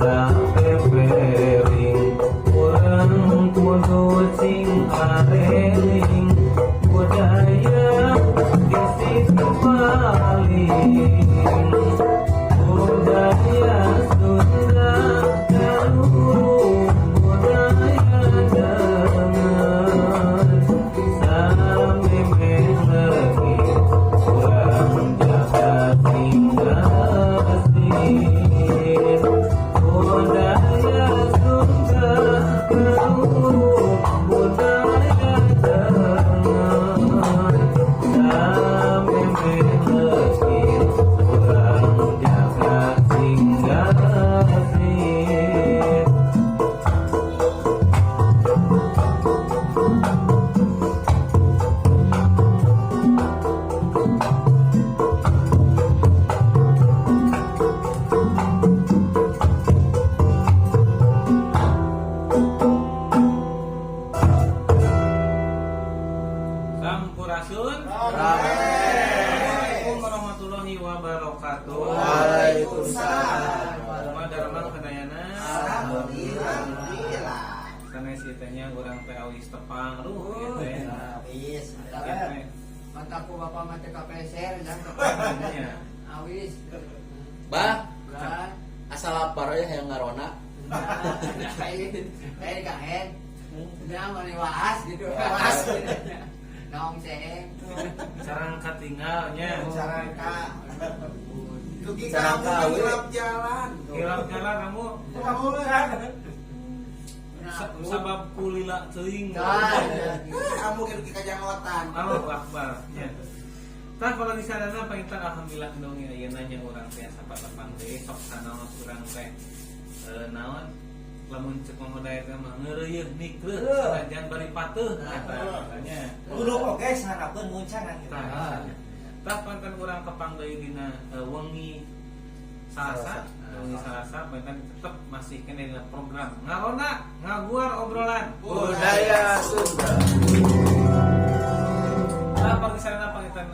Sapepering urang kudu sing areling budaya bisi paling budaya Sunda kaluhur budaya dangan samemeh leungit urang jaga sing gesit budaya Sunda kaluhur budaya dangan samemeh leungit urang jaga sing gesit. Sampurasun. Assalamualaikum warahmatullahi wabarakatuh. Waalaikumsalam. Kumaha daramang sadayana? Alhamdulillah. Sanes ieu teh nya urang teh awis tepang, aduh, ieu teh. Habis. Ieu teh. Mantap ku bapak mah teh kapeser jang. Nya. Awis. Bah, Lah. asal lapar ya yang ngarona. Kayak kayak kahen. Nya mah waas gitu. Waas. Naong seeng. Sarang katinggal nya. Carangka. Dugi Carangka, kamu we. hilap jalan. Hilap jalan kamu. Kamu kan. Sabab kulila teuing. Nah, Kamu ke dugi ka janggotan. Allahu Akbar nya. Tah kalau di sana panginten alhamdulillah dong ya ayeuna nya urang teh sapatepang deui sok sanaos urang teh naon lamun cek Mang Odai teh mah ngeureuyeuh mikreuh sanajan bari pateuh eta katanya. Dulu oke sanapeun muncangan gitu. Tah, tah panginten urang tepang deui dina wengi Salasa, wengi Salasa panginten tetep masih kena dina program Ngaronda Ngaguar Obrolan Budaya Sunda. Nah, panggisana panginten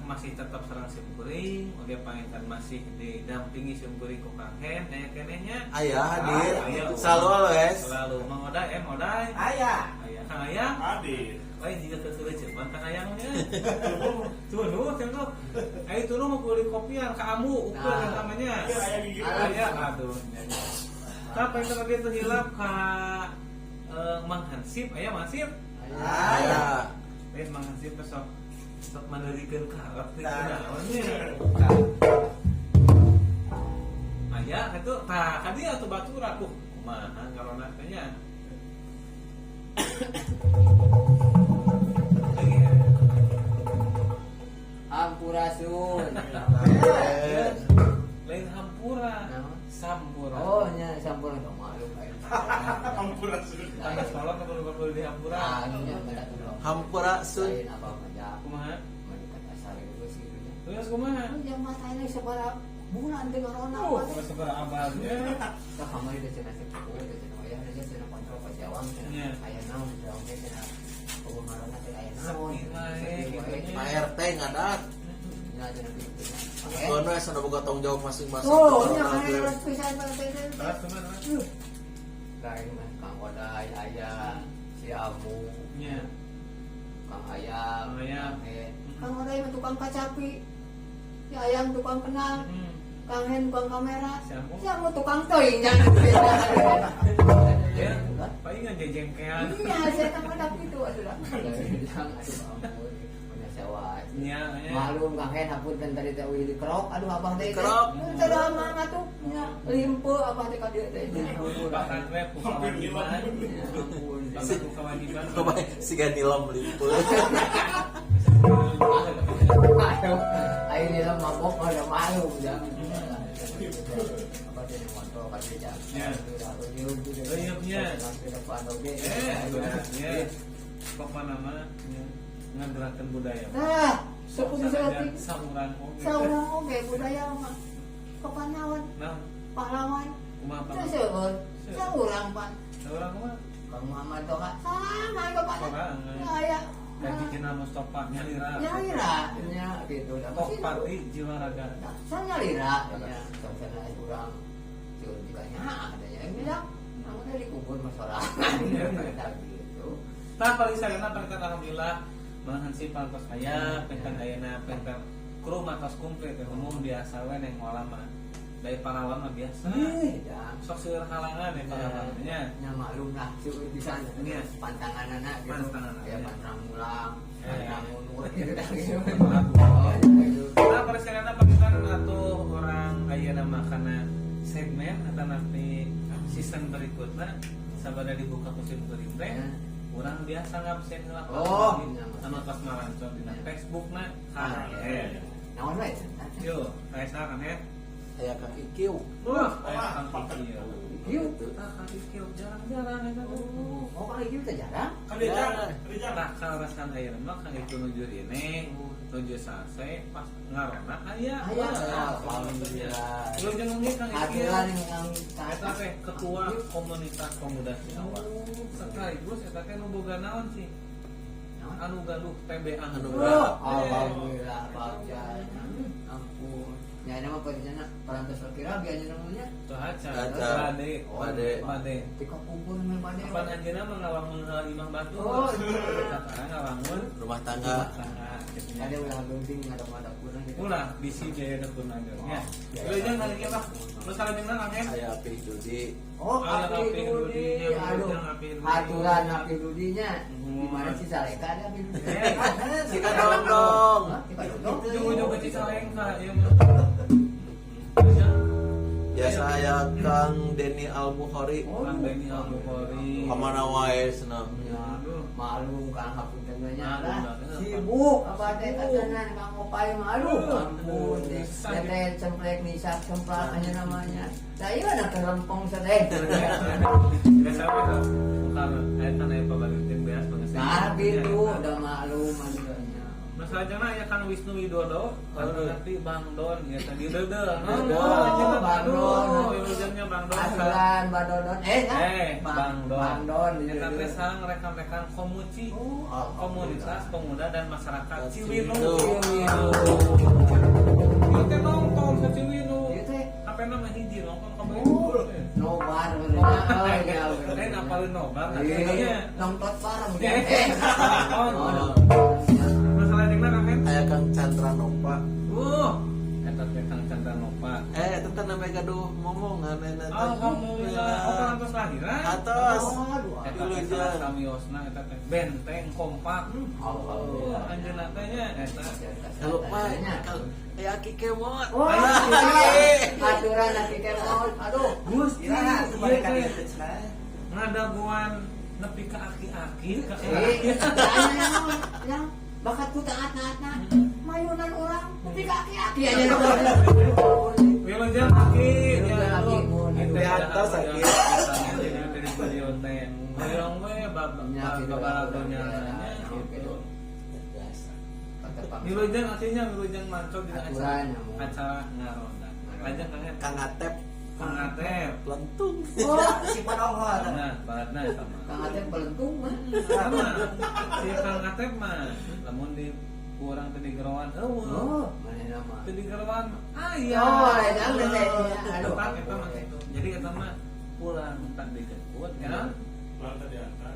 masih tetap sareng simkuring, oge panginten masih didampingi simkuring ku Kang Hen, aya keneh nya. Aya hadir. Aya. Selalu always. Selalu Mang Odai, Odai. Aya. Aya Kang Ayang. Hadir. Lain juga keukeureun Kang Ayang nya. Tunuh, tunuh. Ayo tunuh mau beli kopian ka Ambu, ukur Nah. kan namanya. Iya, aya di dieu. Aya, aduh. Tah panginten oge teu hilap ka Mang Hansip, aya Mang Hansip. Aya. Lain Mang Hansip teh sok sok mandeurikeun karep teh Tah. kunaon nya. Aya kitu tah ka dieu atuh batur aku kumaha ngarona teh nya. Lagi, Ampurasun. lain hampura, Naon? sampura. Oh nya sampura tong maklum aing. Sampurasun. Tanah sekolah kan baru di hampura. Ah, nya mata tulung. Hampura sun. Lain apa aja. Kumaha? Mendekat asal itu sih gitu nya. Terus kumaha? Oh, yang matanya sabaraha bulan teh corona. Sabaraha abadnya. Tah kamari teh cenah sepupu teh cenah wayah teh cenah kontrol ka Jawang cenah. Nya. Aya naon di Jawang teh cenah eueuh marana teh aya naon. Sepi wae Sepi gitu wae. nya. Pak RT ngadat. Nya cenah kitu nya. Oke. Kono asa boga tanggung jawab masing-masing. Oh, nya kana pisan teh teh. Terus kumaha? Lain mah Kang Odai aya si Amu, Nya. Kang Ayam, Kang Ayam. Kang Hen. Kang Odai mah tukang kacapi. Si Ayam tukang kenal, Kang Hen tukang kamera. Si Amu? Si Amu tukang teuing jangan. Ya, palingan jejengkean. Iya, saya kan ada gitu aduh lah. Bilang aduh ampun, punya sewa. Nya, nya. Maklum Kang Hen hapunten tadi teh euy dikerok, aduh abah teh. Dikerok. Teu da mah atuh nya limpe abah teh ka dieu teh. Bahkan we ku Hampir kewajiban. Ya ampun. Bahkan ku kewajiban. Coba siga nilom limpe. Aduh, ayo dia mabok ada malu jangan. Apa dia motor kan dia. Ya. Reueupnya. Ya. Pokokna mah nya, ngagerakeun budaya. Nah, sepupu Sanajan seperti saurang oge. saurang oge budaya mah. Kepanawan, Nah, pahlawan. kumaha Itu pahlawan? seueur. Saurang pan. Saurang kumaha? Kang Muhammad Toha sama bapak. Sorangan. Aya. Gaji Jenderal Mustafa nyalira. Nyalira nya gitu. Toh pati jiwa raga. Saya nyalira nya. Sok sana urang. Seur juga nya adanya yang bilang kamu tadi dikubur masalah gitu. Tah paling sarena panginten alhamdulillah malahan si pantos aya panginten ayeuna panginten kru mah tos komplit ya, umum biasa we neng ngolah mah. Dari parawan mah biasa. Ih, dah. Sok seueur halangan ya parawan nya. Ya maklum lah, seueur pisan. Iya. Pantanganana gitu. Pantanganana, Ya iya. pantang mulang, Eh. pantang mundur gitu dah gitu. Oh, gitu. Nah, pada sarana panginten atuh urang ayeuna mah kana segmen atau nanti season berikutnya sabada dibuka musim kuring teh Ya. urang biasa ngabsen heula Oh. anu tos marancon dina Ya. Facebookna Ah, KHN. Naon we? Yo, aya saha kan ya? Aya Kang Ikiu. Wah, aya Kang Ikiu. Ikiu. Tah Kang Ikiu jarang-jarang eta tuh. Oh, kalau Ikiu teh jarang. Kan dia jang, dia jang. Tah kaleresan ayeuna mah Kang Ikiu nuju rene, nuju sase pas ngarona aya. Aya. Wah, Alhamdulillah. Lu jeung ngeungi Kang Ikiu. Aturan yang Eta teh ketua komunitas pemuda Ciawang. Sekaligus eta teh nu boga naon sih? Anu gaduh TBA Anu Oh, alhamdulillah bagja. Ampun. Ya nama pancana parantos kira biaya namanya. Tuh aca. Aca. Bade. Bade. Bade. Tika kumpul mah bade. Kapan anjeunna mah ngawangun heula imah batu. Oh, Sekarang ngawangun Rumah tangga. tangga gitu nya. Ada ulah genting ada dapurna gitu. Ulah bisi biaya dapurna ge nya. Lu jangan lagi apa? Lu salajengna Kang Hen? Aya Apih Dudi. Oh, Api api Dudi, Dudi. Aduh. Api Dudi. Aturan api Dudinya. Di mana Cicalengka ada api Dudi? Eh, Cikadongdong. Hah? Cikadongdong? Ujung-ujung ke Cicalengka ieu mah. Biasa aya Kang Denny Al Bukhari. Oh. Kang Denny Al Bukhari. Kamana wae cenah. Ya, malu Kang hapunten nya Malu, lah. Kang. Sibuk apa teh kasanan Kang Opai malu. Ampun, Aduh. teh cemplek nisak cemplak hanya namanya. Nah, iya ada kerempong sadeh. Biasa we tuh. Bukan aya kan aya pabalikin beas pengesan. Nah, gitu udah maklum aduhnya. Masalahnya aya Kang Wisnu Widodo, Aduh. nanti Bang Don ya tadi deudeuh. Deudeuh. Bang Don. Wilujengnya Bang Don. Aturan Badodon Bang Don. Bang Don Eta teh sareng rekan-rekan Komuci, Oh, Komunitas Pemuda dan Masyarakat Ciwinu. Ciwinu. Ieu teh nongton sa Ciwinu. Ieu teh HP-na mah hiji nongton kabeh. Oh, nobar benernya. Oh, iya. Eh, ngapalin nobar Iya, nonton bareng. Eh. Oh, Oh. Masalahnya Kang Hen? Aya Kang Chandra Nova. Eta teh Kang Chandra Nova. Eta teh namanya gaduh momongan eta teh. Alhamdulillah, oh parantos lahiran. Atos. Aduh, Eta teh salah samiosna eta teh benteng kompak. Alhamdulillah. Anjeunna teh nya eta. Lupa aya Aki Kemot. Oh, Aki. aturan aki kemot. Aduh. Gusti, Iraha tuh ieu balik ka teh dieu teh cenah. ngadaguan nepi ka aki-aki ka Eh, tanya naon? Yang bakat ku taat taat nah. Mayunan orang nepi ka aki-aki aja. Wilujeng aki, Wilujeng ya, aki, mun. Itu Di atas, aki. Jadi teh di studio teh. Hoyong we bab Ya, gitu. babalagonya nya gitu. Biasa. Wilujeng artinya wilujeng mancog dina acara Aturan, ya, mun. acara ngaronda. Lajeng Kang Hen. Kang Atep Kang Atep. lentung. Oh, Si Padonghol. Nah, baratna eta mah. Kang Atep belentung mah. Sama. Si Kang Atep mah lamun di kurang teu digeroan eueuh. Oh, mana nama? Teu digeroan aya. Oh, jangan teh. Aduh. Tetap eta mah gitu. Jadi eta mah pulang tak dijemput ya. Pulang tadi antar.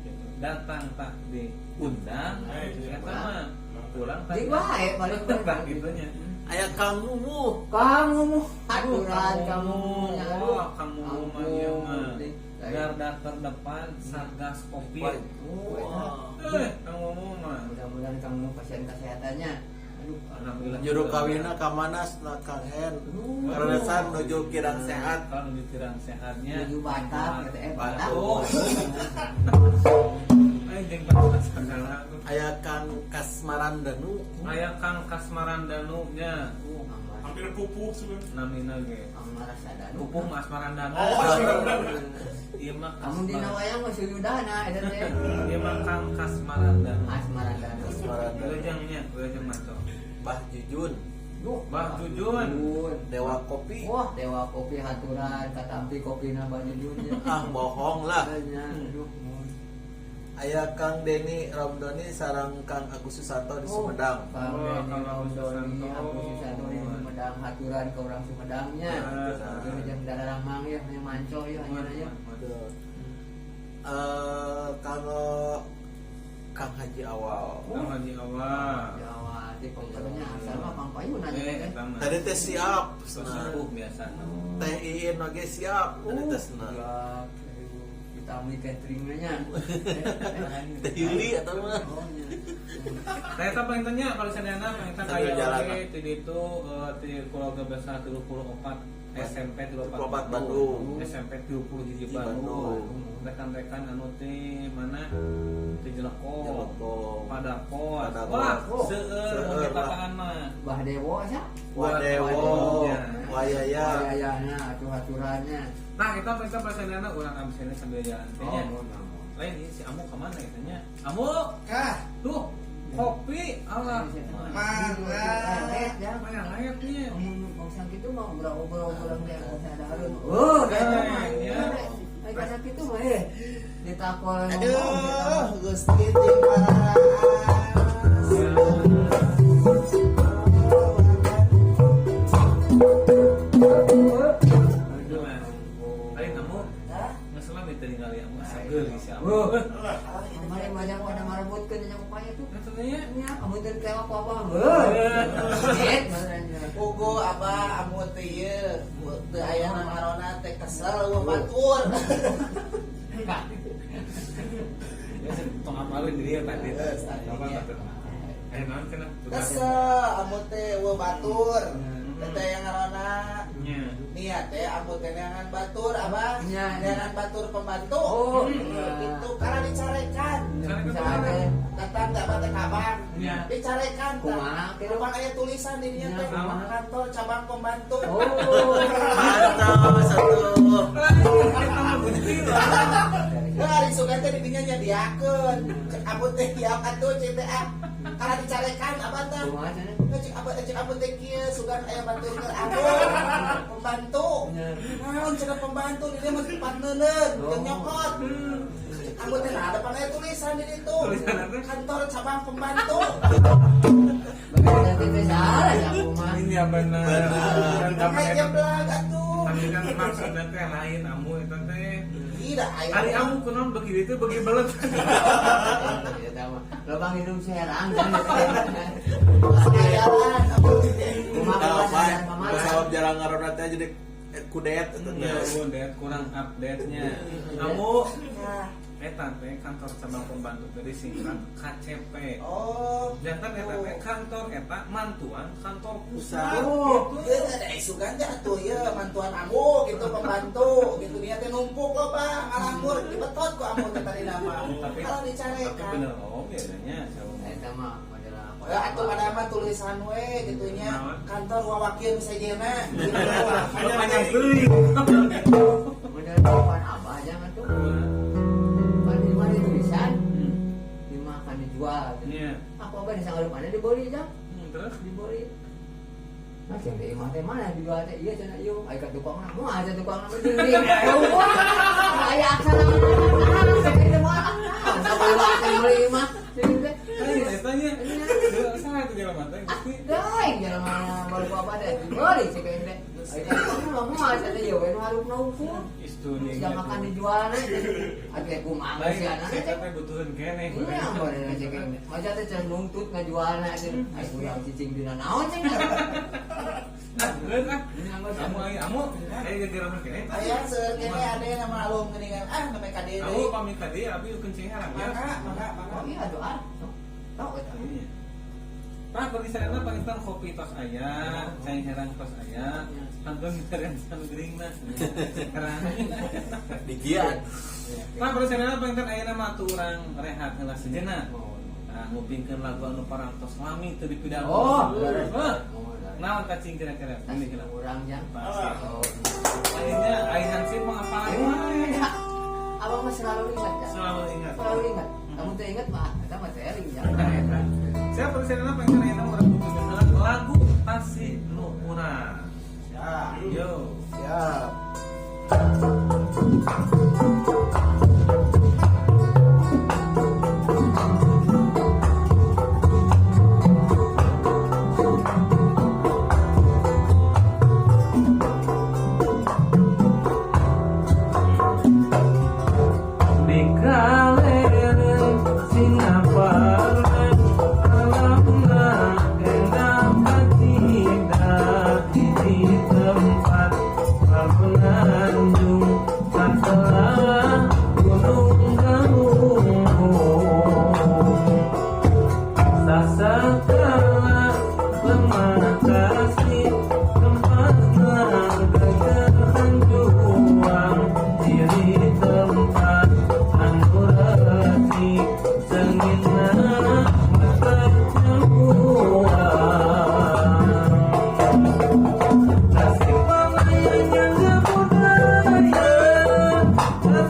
Gitu. Datang tak diundang, Eh, eta mah pulang tak Di wae paling tak gitunya. Aya Kang Mumu. Kamu aturan kamu. Wah, kamu mah ieu mah. Ampun. Garda terdepan Satgas Covid. Wah. Kang Mumu mah. Mudah-mudahan kamu pasien kesehatannya. Aduh, Alhamdulillah. Juru kawina ka mana cenah Kang Hen. Karesan nuju kirang sehat. Kalau nuju kirang sehatnya. Menuju Batak, gitu, Batak. Oh. Jeung Batak segala. Aya Kang Kasmarandanu. Aya Kang Kasmarandanu nya. Hampir pupuh sebenarnya. Namina ge. Amara sadanu. Pupuh mah Asmarandanu. Oh, Ieu mah Kamu dina wayang mah Suyudana eta teh. Ieu mah Kang Kasmarandanu. Asmarandanu. Kasmarandanu. Wilujeng nya, wilujeng maco. Bah Jujun. Duh, Bah Jujun. Dewa Kopi. Wah, Dewa Kopi haturan katampi kopina Bah Jujun ya. Ah bohong lah. Nya, aduh. mun. Aya Kang Denny Ramdoni sareng Kang Agus Susanto di Sumedang. Kang Oh, Denny Kang Agus Ramdoni, Susanto. Agus Susanto di Sumedang. Sumedang haturan ke orang Sumedangnya. Heeh. Jeung dalarang mang ya, yang manco ya ayeuna ya. Betul. Kalau Kang Haji Awal. Kang Haji Awal. Jawa di pangpayunnya asal mah pangpayun aja Eh, teh. eta mah. Tadi teh siap. Tos Nah, sepuh biasa. Teh Iin oge siap. Tadi teh cenah. Siap. Kita beli cateringnya nya. Teh Yuli atau mah. Oh, nya. Nah, eta pangintennya kalau sadayana panginten Sambil aya jalan, oge Pak. ti ditu ti keluarga besar 34 SMP 34 Bandung. SMP 31 Bandung. Bandung. Rekan-rekan anu ti mana ti Jeleko. Jeleko. Padapos. Padapos. Wah, seueur mun Seueur lah. lapangan mah. Bah Dewo asa. Wadewo, Wayaya. Wayayana atuh-aturannya. Nah, kita panginten pasadayana urang absennya sambil jalan teh nya. Oh, oh. Lain ieu si Amu ka mana eta nya? Amu, Kah, duh, kopi alah. Mangga. Ya, Mana layaknya? Amun bangsa kitu mah obrol-obrol urang teh bangsa dahareun. Oh, eta mah. Ya. Ai kata kitu mah eh ditakol. Aduh, Gusti ting pararaas. Aduh. Lain Amu, Hah? ngeselam itu ningali Amu asa geulis si Amu. Oh. Kemarin banyak ada marebutkeun nya upaya tuh. Maksudnya Nya, amun teu tewa ku abah. Heuh. Shit, beneran. Pugu abah amun teu ieu, teu aya marona teh kesel eueuh batur. ya tong apalin di dia tadi. Yes, Apa tadinya. tuh? Eh naon cenah? Kesel amun teh eueuh batur. Teh teh yang ngarona Nya. niat teh amun teh neangan batur abah. Nya. Neangan batur pembantu. Oh, Itu karena dicarekan. Bisa ada. Datang enggak bate kabang. Nya. Dicarekan tah. Kumaha kitu? Depan aya tulisan di dinya Nya, teh kumaha? kantor cabang pembantu. Oh. Mantap satu. Eta mah gusti lah. Nah, ari sugan teh di dinya nyadiakeun. Cek abut teh tiap atuh cek teh ah. Karena dicarekan abah teh. Kumaha cenah? Cek abut cek abut teh kieu sugan aya batur keur abut pembantu. Nya. Naon cenah pembantu di dieu mah tempat neuneun jeung Oh. nyokot. Cek abut teh nah depan aya tulisan di ditu. Tulisan apa? Kantor cabang pembantu. Bagaimana nanti teh salah ya aku mah. Ini ya bener. Kan Kayak tapi jeblak atuh. tapi kan maksudnya teh lain Amu eta teh. Tidak aya. Ari Amu kunaon beuki ditu beuki belet. Ya tahu mah. Lobang hidung serang kan. Ayalan abut teh. Kumaha Nah, kumaha Pak, kumaha. pesawat jarang ngarona teh jadi kudet eta Ya, teh. udah kurang update-nya. Amu Nah. eta teh kantor cabang pembantu teh disingkat KCP. Oh. Jantan eta teh kantor eta mantuan kantor pusat. Oh. Gitu. Ieu teh ada sugan teh atuh ieu mantuan amu gitu pembantu gitu dia teh numpuk loba ngalangur dibetot ku amu teh tadi nama. Tapi Kalau tapi dicarekan. bener oh biasanya sama. Eta mah model apa? Ya atuh pada mah tulisan we gitu nya kantor wawakil sejenna gitu. Kalau panjang teuing. Model depan abah jangan tuh. Pan di mana tulisan? Dimakan dijual. Iya. Aku abah di sanggar mana dibeli jang? Terus Dibeli. Nah, yang di imah teh mana dijual teh? Iya cenah ieu. Ai ka tukangna moal aja tukangna mah diri. Aya aksara. Saya teh moal. Sampai wae meuli imah. Cing teh. eta nya. Saha itu jelema teh Gusti? Daeng jelema baru ku abah teh dibeli cek aing teh. Ai ka tukangna mah moal cenah ieu we nu harupna ukur. Istune. Sudah makan dijualna. Atuh kumaha Lain sih anaknya saya cek. teh butuheun keneh. Iya, boleh cek aing. Maja teh can nungtut ngajualna cenah. Ai urang cicing dina naon cing. Nah, geus ah. Nya Amu ai amu aya gegeran keneh. Aya seueur kene ade nama alum geuningan ah namanya ka dieu Amu deui. pamit tadi abi ukeun cengharang ya. Mangga mangga mangga. Oh iya doa. Tahu eta. Iya. Pak, bagi saya panginten kopi tos aya, cai herang tos aya, pantun miteran sanu geuringna. Herang. Digian. Pak, bagi saya panginten ayeuna mah atuh urang rehat heula sejenak. Nah, ngupingkeun lagu anu parantos lami teu dipidang. Oh, Heuh. Naon kacing kira-kira? Ini kira. Urang jang. Pasti. Oh. Akhirnya ai Hansip mah apalan wae. Abang mah selalu ingat ya. Selalu ingat. Selalu ingat. Kamu tuh ingat mah, eta mah tering ya. Nah, eta. Saya persen apa yang ayeuna urang ngupingkeun heula lagu Tasik Nu Urang. Siap. Yo. Siap. Thank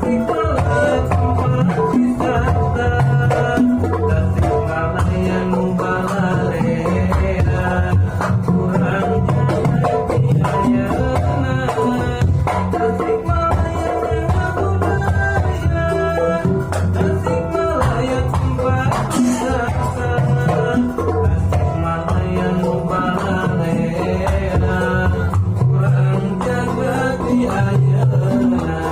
Tasikmalaya tempat wisata, Tasikmalaya nu balarea, kurang jaga di ayeuna. Tasikmalaya jaga budaya, Tasikmalaya tempat wisata, Tasikmalaya nu balarea, kurang jaga di ayeuna.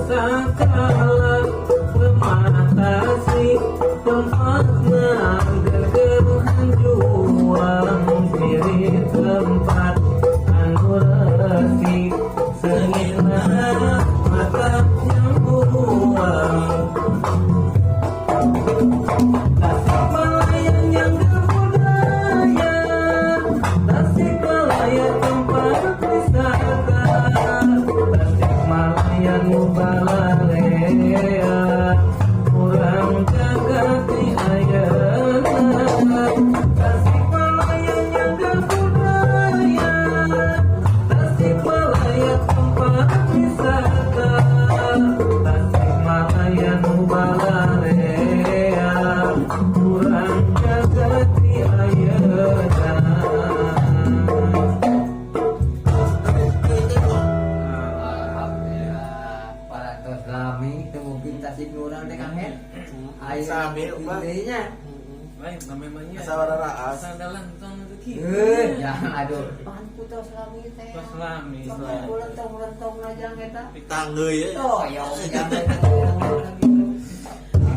Sasakala lemah tasik tempatna gegeruhan juang diri tempat anu resik seungitna mata nyambuang. Tasikmalaya yang berbudaya, Tasikmalaya tempat wisata, Tasikmalaya nu balarea, urang jaga ti ayeuna. Tasikmalaya yang berbudaya, Tasikmalaya tempat wisata, Tasikmalaya nu balarea, urang jaga ti ayeuna. Alhamdulillah, parantos lami teu mungkin Tasik nu urang teh Kang Hen. Ayeuna Sami, Pak. nya. Lain namanya Asa wararaas. Sandalan tong rezeki. Eh, jangan aduh. Pan ku tos lami teh. Tos lami. Tos ulentong-ulentong najang eta. Tanggeui ya. Oh, ya jangan gitu.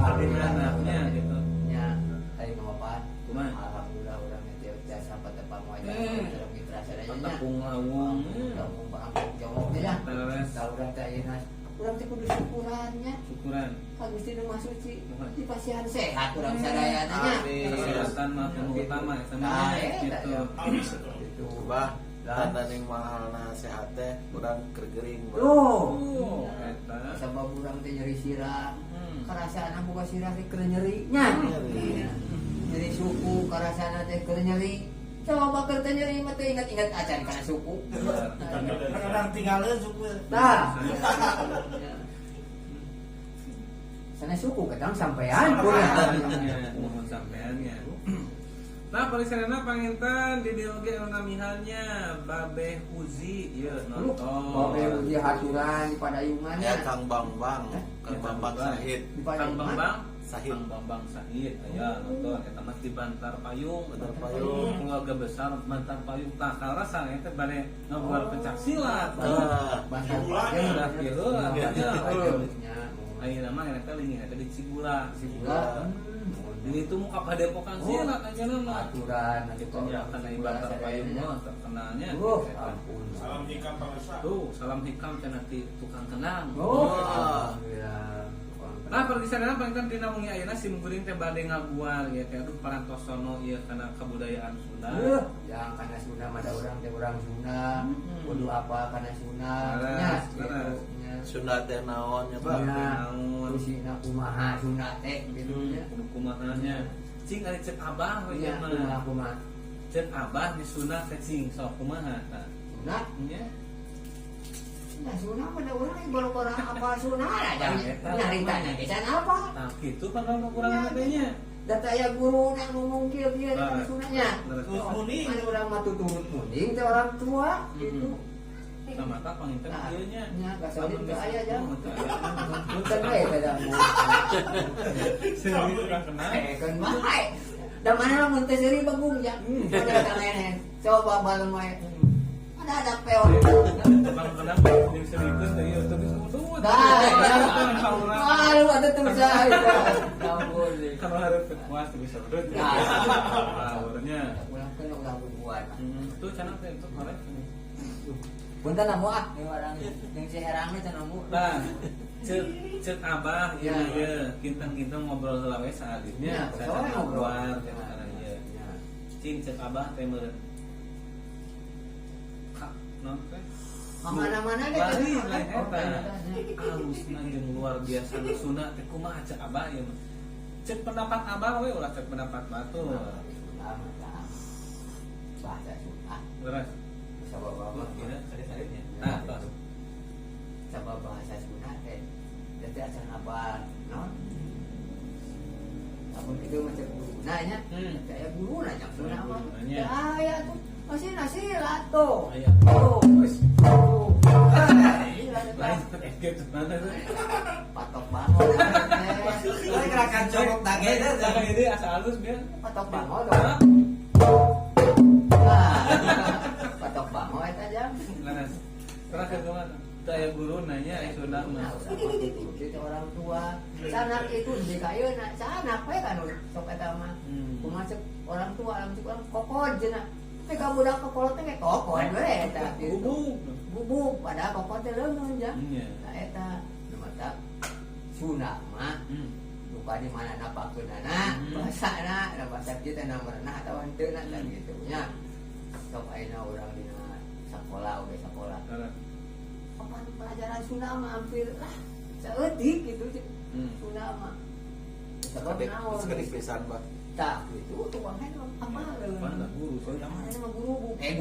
Anaknya gitu. Nya, tadi mah apaan? Kumaha? Alhamdulillah urang teh jasa patepang wajah sareng mitra sadayana. Tepung lawang. Lawung bangkok jawab teh ya. Terus Tah urang teh ayeuna urang teh kudu syukurannya. syukuran. Ka Gusti nu Maha Suci Nuhun. di pasihan sehat urang sadayana nya. Amin. Kesehatan mah nu utama ya sama Nah, eta gitu. ya. Habis itu. Gitu. Bah, tanda ning mahalna sehat teh urang keur gering. Bah. Loh. Oh, eta. Sabab urang teh nyeri sirah. Karasaan Karasaan boga sirah teh keur nyeri nya. Nyeri. Nyeri suku karasaan teh keur nyeri. Coba keur teh nyeri mah teh ingat-ingat acan kana suku. Kadang tinggalin suku. Tah. Sana suku ketang sampean kurang. Mohon sampeannya. Nah, parisadana panginten di dieu oge anu namihannya Babeh Uzi ieu nonton. Babe uji haturan di Padayungan Ya Kang Bambang, Kang Ya, Bambang Kang Bambang. Sahid. Di Kang Padayungan. Bambang Sahid. Kang Bambang Sahid aya nonton eta mah di Bantar Payung. Bantar Payung. Keluarga besar Bantar Payung tah karasa eta bade ngobrol pencak silat. Ah, Bantar Cigula. Payung. Udah kieu Bantar Payung. Nya, Ayeuna mah eta leungit eta di Cigula. Cigula. Di itu muka padepokan silat aja mah. Aturan nanti Gitu ya karena Bantar Payung mah terkenalnya. Oh, Eta. ampun. Salam hikam pemirsa. Tuh, salam hikam cenah ti tukang kenang. Oh, Wah. alhamdulillah. Nah, pergi sana panginten dina wengi ayeuna sim kuring teh bade ngaguar ya teh aduh parantosono ieu kana kebudayaan Sunda. Yang kana Sunda mah da urang teh urang Sunda, kudu apa kana Sunda Leres, nya leres. gitu nya. Sunda teh naon ya, Bah? Nya. Naon? Usina kumaha Sunda teh gitu nya. Kudu kumaha nya. Cing ari cek abah we Nya ieu mah. kumaha kumaha. Cek abah di Sunda teh cing sok kumaha tah. Sunda Nya. Nah, Sunda mah da urang baru orang apa Sunda aja. Eta. Nyaritana ge can apa. Tah kitu pan kurang teh nya. Da teh aya guru na ngomong kieu kieu kana Leres. Sunda nya. Leres. Muni. Anu urang mah tuturut munding teh orang tua gitu. Sama tah panginten Nah, kieu nya. nya gasolin teu aya jang. Oh, teu aya. Punten we teh da. Seuri tukang kenang. Eh, kan bae. Da mana lamun teh seuri bagung jang. Ada tangan Coba balem wae. Ada ada peon. Tukang kenang jeung seurikeun teh ieu teu bisa udut. Dah, malu ada tuh saya. Ampun. Kalau harus puas tuh bisa udut. Nah. Powernya. Ulang kan ulah bubuan. Tuh cenah teh itu korek. Punten amu ah, ini orang yang si herangnya cenah amu. Nah, cek cek abah Ya. ya ya kintang-kintang ngobrol heula we saaditnya Ya, saya soalnya ngobrol. keluar cenah kana ieu. Ya. Cing cek abah teh meureun. Non teh. Mana-mana ge. Lain lain eta. Alusna jeung luar biasa nu Sunda teh kumaha cek Abah ieu mah. Cek pendapat Abah we, ulah cek pendapat batur. Bahasa Sunda. Leres. Sabab Oh, iya, sakit-sakitnya. Nah, tos. Sabab bahasa Sunda teh. Teh acan apa naon? Lamun kitu mah cek guruna nya. Teh aya guruna nya Sunda mah. Guruna nya. Teh aya tuh. Masih nasilat tuh. Aya. Tuh. Wis. Tuh. Iya, Lain gitu mana tuh. Patok banget. Lain gerakan cowok dage teh. Jangan ini asa halus biar. Patok banget. Hah? Patok banget eta jam. Leres. Terakhir kemana? Teu aya guru nanya aya Sunda mah. Nah, itu orang tua. Sanak itu di kayeuna, sanak we kan sok eta mah. Kumaha cek orang tua, lamun cek orang kokod cenah. Tapi ka budak kokolot teh kokod we eta gitu. Gubuk. Gubuk padahal kokod teh leungeun ja. Iya. Nah eta nu matak Sunda mah lupa di mana napakeunana, bahasana, da bahasa kita nomorna atawa henteu na kan gitu nya. Sok ayeuna urang dina sakola oge sakola. Leres. Kapan pelajaran Sunda mah hampir lah saeutik gitu Sunda mah. Sebab naon? Sekedik pisan, Bah. Tah gitu tukang apa Mana guru Sunda mah. Mana mah guru bu. Eh,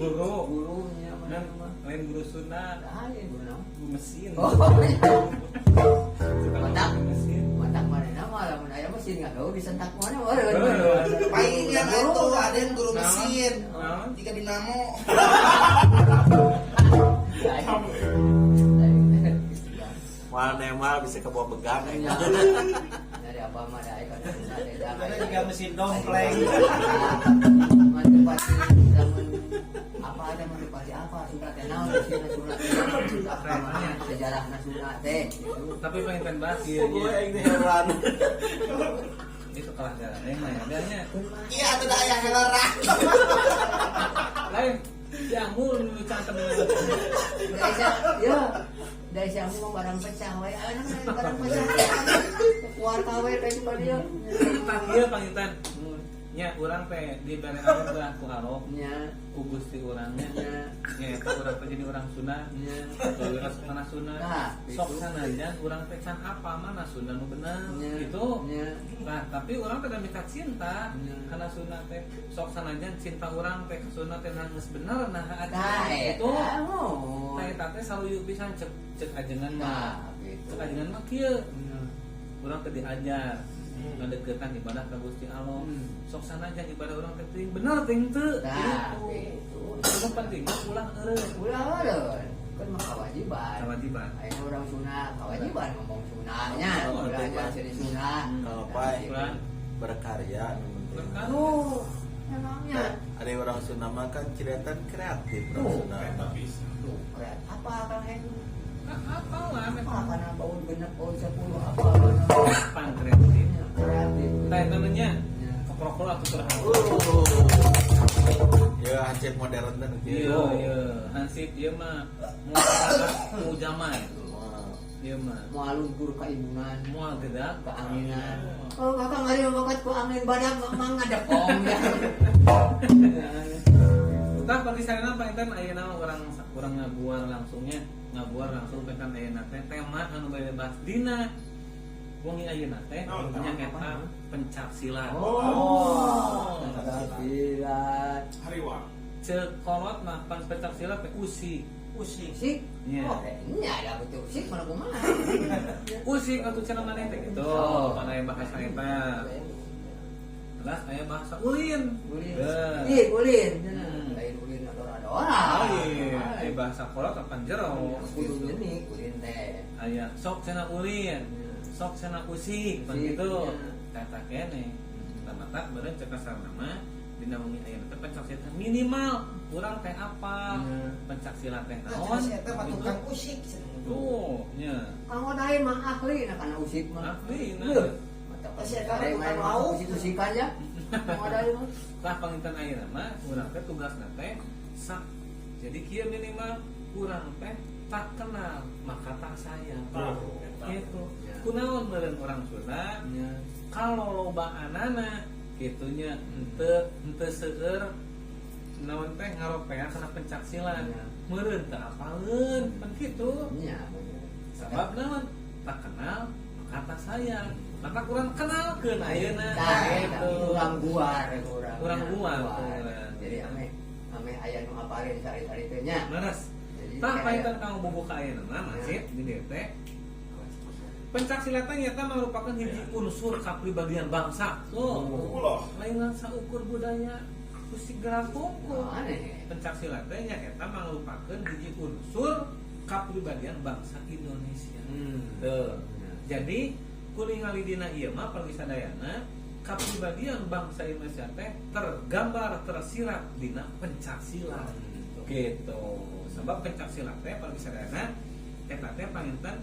guru. Gurunya mana Nan, mah. lain guru Sunda, Lain guru naon? guru mesin. Oh, iya. Suka Matak. ngomong mesin. Matak mana mah lamun aya mesin ngagawe disentak mana meureun. Paingan itu ada yang guru mesin. Naon? Jika dinamo. Wah, nemal bisa kebawa begang ya. Dari apa mah da aya kan Ada juga mesin dompleng. Mantepati zaman apa ada mantepati apa Sunda teh naon sina Sunda teh sejarahna Sunda teh gitu. Tapi pengen bahas ieu Gue nya. yang heran. Itu kalah jalan mah ya. Biarnya Iya, itu dah ayah heran. lain jamur nu cantem. Dari ya, dari siang mau barang pecah we, anak barang pecah. Keluar kawe teh coba dia. Tah ieu pangitan. Nya urang teh dibere anugerah ku Allah, Nya, ku Gusti urangnya. nya, Nya eta urang teh jadi urang Sunda. nya. Urang mana Sunda. Nah, Sok gitu. sanajan urang teh can apa mana Sunda nu bener Nya, gitu. Nya. Nah, tapi urang teh minta cinta Nya. karena Sunda teh sok sanajan cinta urang teh ke Sunda teh nah geus bener nah Nah, itu. eta oh. Tah eta teh saluyu pisan cek cek ajengan mah. Nah, gitu. Cek ajengan mah kieu. Nya. Urang teh diajar ngadeukeutan ibadah ka Gusti Allah. Sok sanajan ibadah urang teh teuing bener teuing teu. Nah, Gitu. gitu. Nu penting mah ulah eureun. Ulah eureun. Kan mah kewajiban. Kewajiban. Ayeuna urang sunah, kewajiban ngomong sunahnya, Oh, belajar jadi sunah. Kalau pai Kurang. berkarya nu penting. Berkarya. Oh, emangnya. Ada orang Sunda mah kan cilatan kreatif orang Tuh. Sunda. Eta bisa. Tuh, keren. Apa Kang Hen? Apa lah Apa karena bau genep bau 10 apa? pan kreatif. Kreatif. Tah eta mah nya Ya. koprok atuh terang. Ya hansip modern teh nu kieu. Iya, iya, hansip ieu mah moal zaman. Wah. Ieu mah Moal lumpur kaibunan, moal gedak keanginan. Oh, kakak ngari makat ku angin badak mang ngadepong ya. Tah pagi sarena panginten ayeuna mah urang urang ngaguar langsungnya, ngaguar langsung pengen ayeuna teh tema anu bade bahas dina wengi ayeuna teh Naon, nya eta pencak silat. Oh. Silat. Hariwang. Ceuk kolot mah pan pencak silat teh usik. Usik. Usik. Iya. Oh, nya ada betul usik mana kumaha. Usik atuh cenah maneh teh gitu. Oh. Mana aya bahasa eta. Jelas aya bahasa ulin. Ulin. Beuh. Ih, ulin. Lain ulin adora-adora. Lain. Aya bahasa kolot apan jero. Kudu nyenik ulin teh. Aya sok cenah ulin. Sok cenah usik pan Usik, gitu. iya. Eta kene. Tah meureun cek kasarna mah dina wengi ayeuna teh pencak silat teh minimal urang teh apa? Pencak silat teh Nah, naon? cenah si eta mah tukang usik. Tuh, nya. Kang Odai mah ahli nah kana usik mah. Ahli nah. Leuh, mata Pasti eta ada mah main tukang lauk. usik-usikan ya. Kang Odai mah. Tah panginten ayeuna mah urang teh tugasna teh sak. Jadi kieu minimal urang teh tak kenal maka tak sayang. Tah, eta. Gitu. Ya. Kunaon meureun urang Sunda Nya. kalau loba anana gitunya henteu henteu seueur Naon teh ngaropea kana pencak silat. Iya. Meureun teu apaleun pan kitu. Iya, bener. Sabab naon? Tak kenal maka tak sayang. Maka kurang kenalkeun ayeuna. Tah, eta Gitu. kurang guar, kurang. Kurang guar, kurang. Jadi ameh ameh aya nu apalin sari-sari teh nya. Leres. Jadi Tah kayak- painten kang bubuka ayeuna mah masih di dieu teh. Pencak silat teh nyata merupakan hiji unsur kapribadian bangsa. Tuh. Ulah. Lain saukur budaya musik gerak pungkul. Aneh. Pencak silat teh nyaeta mangrupakeun hiji unsur kapribadian bangsa Indonesia. Tuh. Jadi kuningali dina ieu mah sadayana kapribadian bangsa Indonesia teh tergambar tersirat dina pencak silat. Gitu. Sebab pencak silat teh sadayana eta teh panginten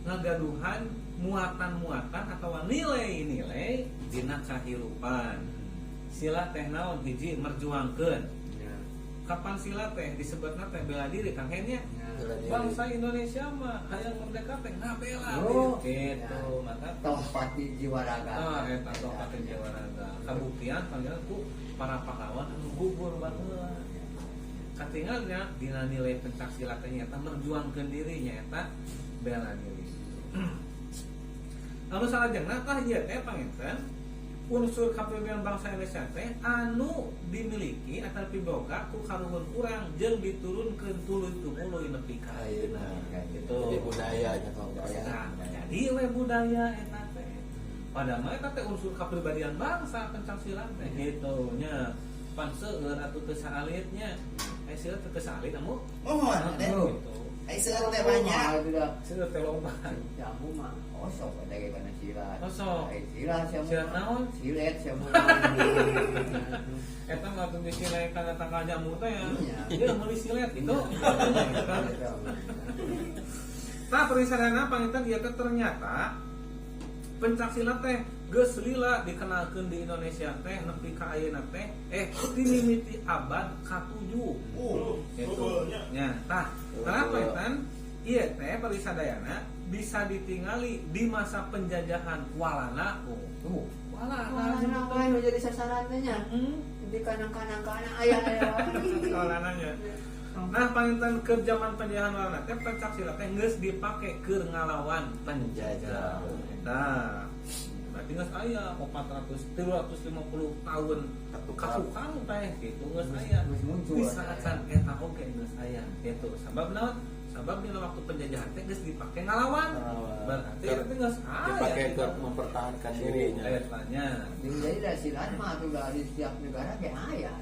ngagaduhan muatan-muatan atau nilai-nilai dina kahirupan. Silat teh naon hiji merjuangkeun. Ya. Kapan silat teh disebutna teh bela diri Kang Hen nya? Ya. Bela diri. Bangsa Indonesia mah hayang merdeka teh ngabela Oh. gitu. Maka Tohpati jiwa raga. ah eta tohpati jiwa raga. Kabuktian panggilan ku para pahlawan anu gugur baheula. Katingalnya dina nilai pencak silat teh nyaeta merjuangkeun diri nyaeta bela diri. Anu salajengna tah ieu teh panginten unsur kapribadian bangsa Indonesia teh anu dimiliki atau piboga ku karuhun urang jeung diturunkeun tuluy tumuluy nepi ka Ayeuna. Gitu. Jadi budayanya kalau budaya. Nah, jadi we budaya eta teh. Padahal mah eta teh unsur kapribadian bangsa pencak silat teh gitu nya. Pan seueur atuh teu saalitnya. Eh seueur teu saalit amu. Mohon, Gitu. Ai seueur teh banyak. Itu dah. Seueur teh loba. Jamu mah osok ada kayak kana silat. Osok. Ai silat siapa? Silat naon? Silet siapa? Eta mah atuh disilet kana tangkal jamu teh ya. Iya. Dia meuli silet itu. Tah perisadana panginten ieu teh ternyata pencak silat teh geus lila dikenalkeun di Indonesia teh nepi ka ayeuna teh dimimiti abad ka-7. Gitu. Nya, tah, kenapa Tan? Ieu teh perisadayana bisa ditingali di masa penjajahan Walanda. Tuh. Walanda. Walanda wae nu jadi sasaran teh nya. Di kanang-kanang kana aya aya. Walandanya. Nah, panginten keur zaman penjajahan Walanda teh pencak silat teh geus dipake keur ngalawan penjajah. Nah, berarti geus aya 400 350 tahun katukang teh gitu geus aya. Geus muncul. Di saat can eta oge geus aya gitu. Sabab naon? Sabab dina waktu penjajahan teh geus dipake ngalawan. Ngalawan. Berarti eta teh geus aya. Dipakai gitu. untuk mempertahankan dirinya. Eta nya. Jadi dah silat mah tuh dari setiap negara ge aya.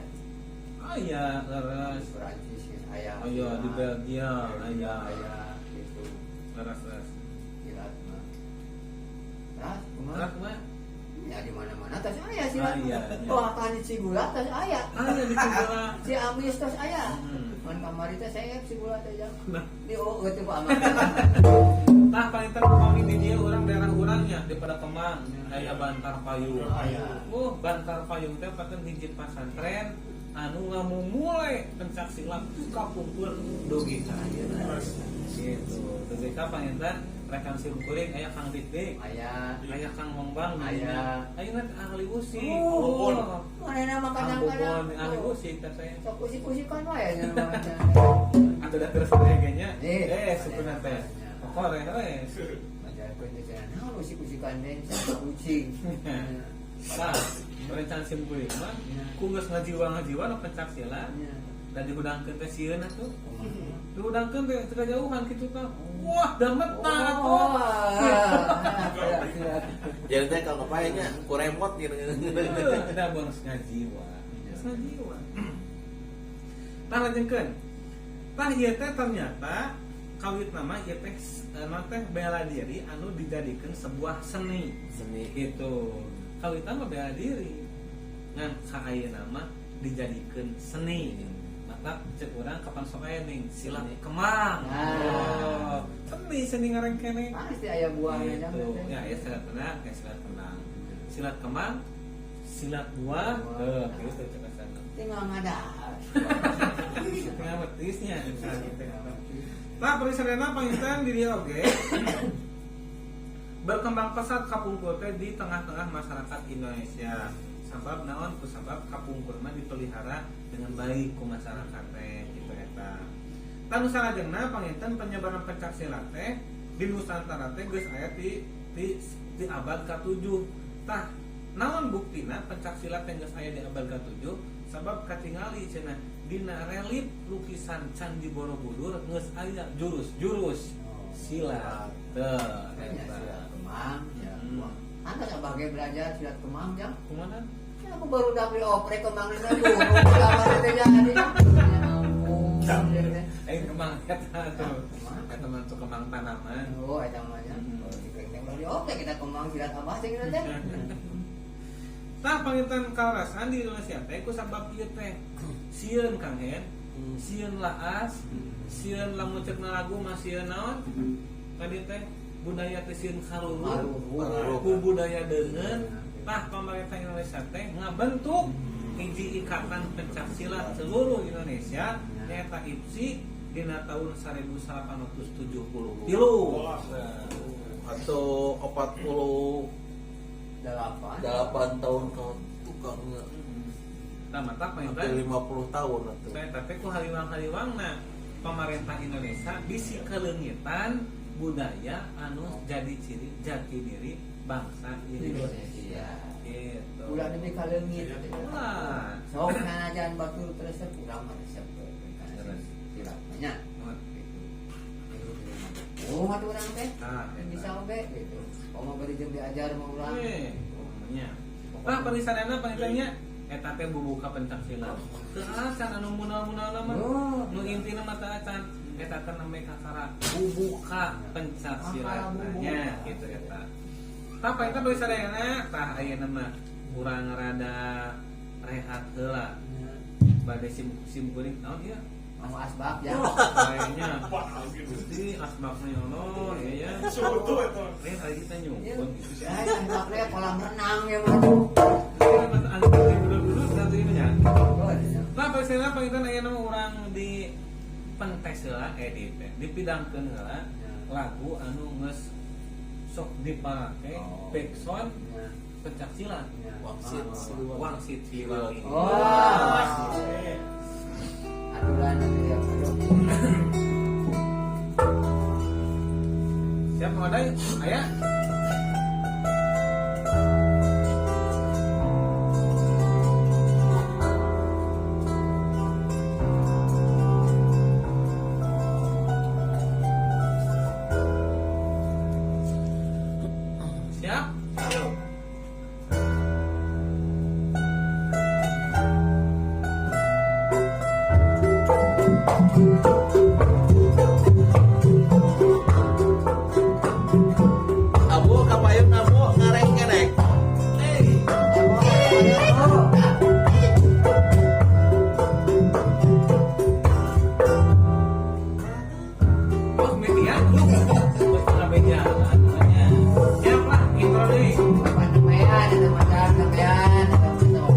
Aya leres. Perancis geus aya. Aya di Belgia aya. Aya gitu. Leres leres. Silat mah. Ras, kumaha? Terus kumaha? Ya di mana-mana tas aya silat. Ah, iya, iya. Bahkan di Cigula tas aya. Aya di Cigula. Ciamis tas aya. Man kamari teh seep Cigula teh jang. Nah. Di oh teh ku aman. Tah paling terpami di dieu urang daerah urangnya daripada Kemang aya Bantar Payung. Aya. Bantar Payung teh paten hiji pasantren anu ngamumule pencak silat kapungkur dugi ka ayeuna. Gitu. Dugi ka panginten rekan sim kuring aya Kang Dik-dik. Aya. Aya Kang Mongbang. Aya. Ayeuna teh ahli usik. Oh. Manehna mah Kang kadang-kadang. Bobon ahli usik teh teh. Sok usik-usikan wae nya mah. Atuh da terus teh nya. Eh. Sukuna teh. Pokok we. Ajarkeun teh cenah naon usik-usikan teh sama kucing. Nah, rencana sim kuring mah ku geus ngajiwa-ngajiwa nu pencak silat dan dihudangkeun teh sieun atuh. Dihudangkeun teh teu kajauhan kitu tah. Wah, dametna atuh. Jadi teh kalau ngapainnya ku remote gitu. Da geus ngajiwa. Geus ngajiwa. Tah lajengkeun. Tah ieu teh ternyata kawit nama ieu teh naon teh bela diri anu dijadikeun sebuah seni. Seni. Gitu. Kawitan mah bela diri. Ngan ka ayeuna mah dijadikeun seni. Maka cek urang kapan sok aya ning silat Kemang. Nah. Oh, seni seni ngarengkene. Pasti aya buahnya Gitu. Ya, ya silat tenang, ya silat tenang. Silat Kemang, silat buah, tuh, gitu cek sana. Tinggal ngadahar. Tinggal betisnya. Nah, perisadana panginten di dieu oge berkembang pesat kapungkur teh di tengah-tengah masyarakat Indonesia. Sabab naon? Ku sabab kapungkur mah dipelihara dengan baik ku masyarakat teh gitu eta. Tah nu salajengna panginten penyebaran pencak silat teh di Nusantara teh geus aya di abad ka-7. Tah naon buktina pencak silat teh geus aya di abad ka-7? Sabab katingali cenah dina relief lukisan Candi Borobudur geus aya jurus-jurus silat. Teu Ya, eta. silat kemang ya. Hmm. Anda sebagai belajar silat kemang ya. Kumaha? Ya, aku baru udah beli oprek kemang ini dulu. Lama itu jadi. Ya ampun. Eh kemang eta tuh. Kemang. Eta mah tuh kemang tanaman. Oh, eta mah nya. Hmm. Kalau dikreng beli oprek kita kemang silat apa sih gitu teh. Tah panginten kaleresan di Indonesia teh ku sabab ieu teh. Sieun Kang Hen, sieun laas, sieun lamun ceuk lagu mah sieun naon? Tadi teh budaya teh sieun karuru, ku budaya deungeun. Tah pemerintah Indonesia teh ngabentuk hiji ikatan pencak silat seluruh Indonesia nyaeta IPSI dina tahun 1873. Atau 48 Delapan. tahun ke tukangnya. Tah mata Hampir panginten 50 tahun atuh. Saya tapi ku haliwang-haliwangna pemerintah Indonesia bisi kaleungitan budaya anu jadi ciri jati diri bangsa Indonesia. Indonesia. Gitu. Ulah demi kaleungit. Ulah. Sok sanajan batur resep urang mah resep Terus. silat nya. Gitu. Oh, atuh urang teh. Nah, Bisa oge gitu. Komo bari jeung diajar mah urang. Eh, nya. Tah parisadana pangintennya eta teh bubuka pencak silat. Teu acan anu munal-munal mah. Oh. Nu intina mah teu acan eta teh namanya kakara bubuka pencak silat nya gitu eta. Tah panginten parisadana tah ayeuna mah urang rada rehat heula. Bade sim sim kuring naon ieu? Mau asbab ya. Kayaknya Wah, gitu. Gusti asbabna ya Allah ya ya. Suhu itu. Lain tadi kita nyumpun gitu sih. Ya, asbabnya kolam renang ya mah. Nah, pasena panginten aya nama urang di pentes heula di dipidangkeun heula lagu anu geus sok dipake backsound pencak silat. Wangsit Siliwangi. Wangsit Siliwangi. Oh. Aturan ya. Siap Mang Oday? Aya? Siap? Ayo. Abu kapayun abu ngareng kenek. Hey. Bos media, lu. Bos ngabe jalan namanya. Siap lah, intro deui. Sampean, ada macam sampean, ada macam.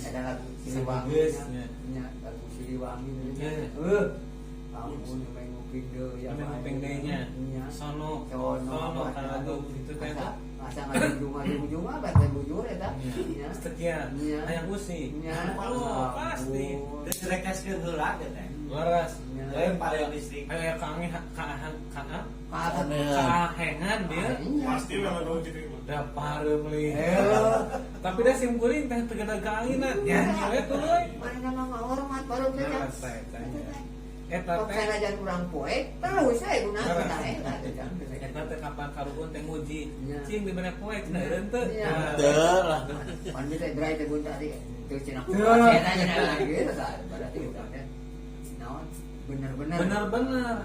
Ada lagu Siliwangi. Geus, nya. Nya, lagu Siliwangi. Nya. Ampun main nguping deui ya. Main nguping deui nya. Nya. Sono. Sono. Sono kana lagu gitu teh. Asa ngajunjung apa teh bujur eta. Nya. Sekian. Nya. Hayang usi. Nya. Oh, pasti. Terus rekeskeun heula teh. Leres. Nya. Lain Paling listrik. Kayak kangen kahan kahan Kahan. kahengan dia. Pasti lah lagu gitu mah. Da pareum li. Eh. Tapi dah sim kuring teh teu gede kaanginan. Nyanyi we tuluy. Mana mah hormat baru teh. Leres teh eta nya. Eta Kok teh sanajan kurang poe, terus saya gunakan tah eta. eta teh kapan karuhun teh muji. Nya. Cing dibere poe cenah eureun teu. Nya. Nah. Teu lah. Pan bisa dry teh bunta teh. Teu cenah. Saya tanya gitu tah. Berarti urang teh naon bener-bener. Bener-bener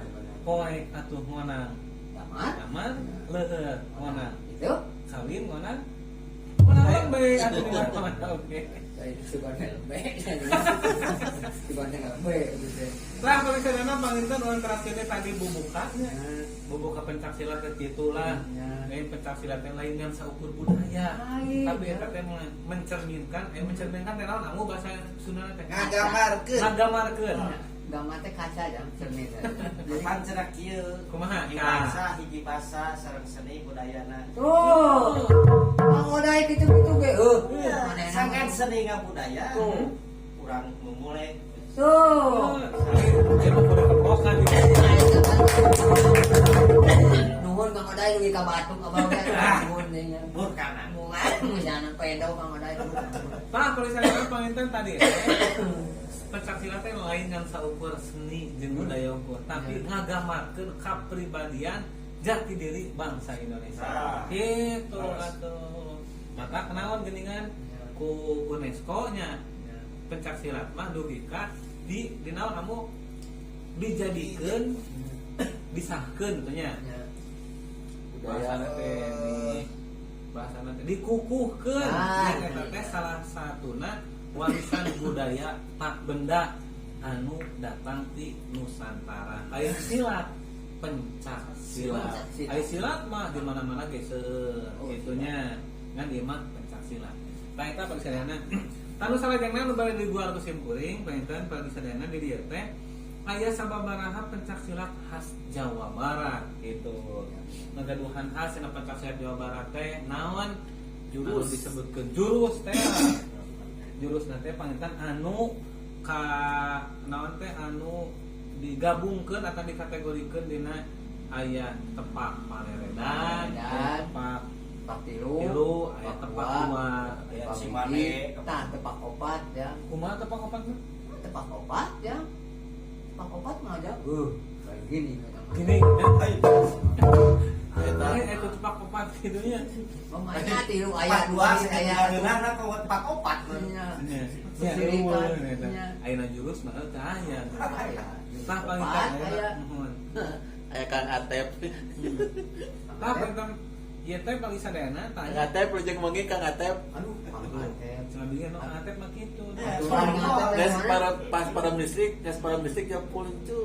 poe atuh ngonang. Damar. Damar leueur ngonang. Itu Kawin ngonang. Ngonang lembe atuh di mana-mana oge. saya suka lembe. Suka lembe gitu. Lah kalau misalnya panginten urang terakhir tadi bubuka nya. Bubuka pencak silat teh kitu lah. Ya. Lain pencak silat teh lain ngan saukur budaya. Lain, Tapi ya. eta teh mencerminkan, mencerminkan teh naon amu bahasa Sunda teh. Ngagambarkeun. Ngagambarkeun. Gambar teh kaca jam cermin. Jadi Pan cenah kieu. Kumaha? Hiji bangsa, hiji basa sareng seni budayana. Tuh. Mang Odai gitu-gitu ge. Heuh. Manehna. Sangkan seni ngabudaya. Tuh. Urang memulai Tuh. Dia mah kudu keprokan gitu. Nuhun Kang Odai dugi ka Batuk abang teh. Nuhun deui nya. burkana. Bunga misalnya pendo Kang Odai. Tah kalau misalnya panginten tadi pencak silat teh lain ngan saukur seni jeung budaya ukur, tapi ngagambarkeun kapribadian jati diri bangsa Indonesia. Ah. Gitu Leres. atuh. Maka kenaon geuningan ku UNESCO nya pencak silat mah dugi ka di dinaon kamu dijadikeun disahkeun teh nya. Bahasana teh di bahasana teh dikukuhkeun. Ah. Nya eta teh salah satuna warisan budaya tak benda anu datang ti Nusantara. Lain silat, pencak silat. Pencak silat. Ai silat mah di mana-mana ge seueur Oh, gitunya. Ngan ieu mah pencak silat. Tah eta pagi sadayana. Tanu salajengna nu bade diguar ku sim kuring panginten pagi sadayana di dieu teh aya sababaraha pencak silat khas Jawa Barat gitu. Ngagaduhan khas cenah pencak silat Jawa Barat teh naon? Jurus anu disebutkeun jurus teh. Jurus teh panginten anu ka naon teh anu digabungkeun atau dikategorikeun dina aya tepak paleredan, aya tepak Tepak tilu, tilu, aya tepak dua, Aya tepak Cimande. hiji, tah tepak opat ya. Kumaha tepak opat mah? Tepak opat ya. Tepak opat mah aja. Kayak gini kata mah. Gini. Eta Eta tepak opat gitu nya. Pemainnya tilu aya Empat dua, aya ngeunahna kok empat opat. Nya. Nya. Sesirikan. Nya. Ayeuna jurus mah teu aya. Aya. Tah paling Opat, teh aya. Nuhun. aya Kang Atep. Tah paling ieu teh paling sadayana tah. Kang Atep lujeng wengi Kang Atep. Aduh, Kang Atep. Cenah bieu nu Atep mah kitu. Aturan Kang Atep Geus mana? para pas para listrik, geus para listrik ya puncu.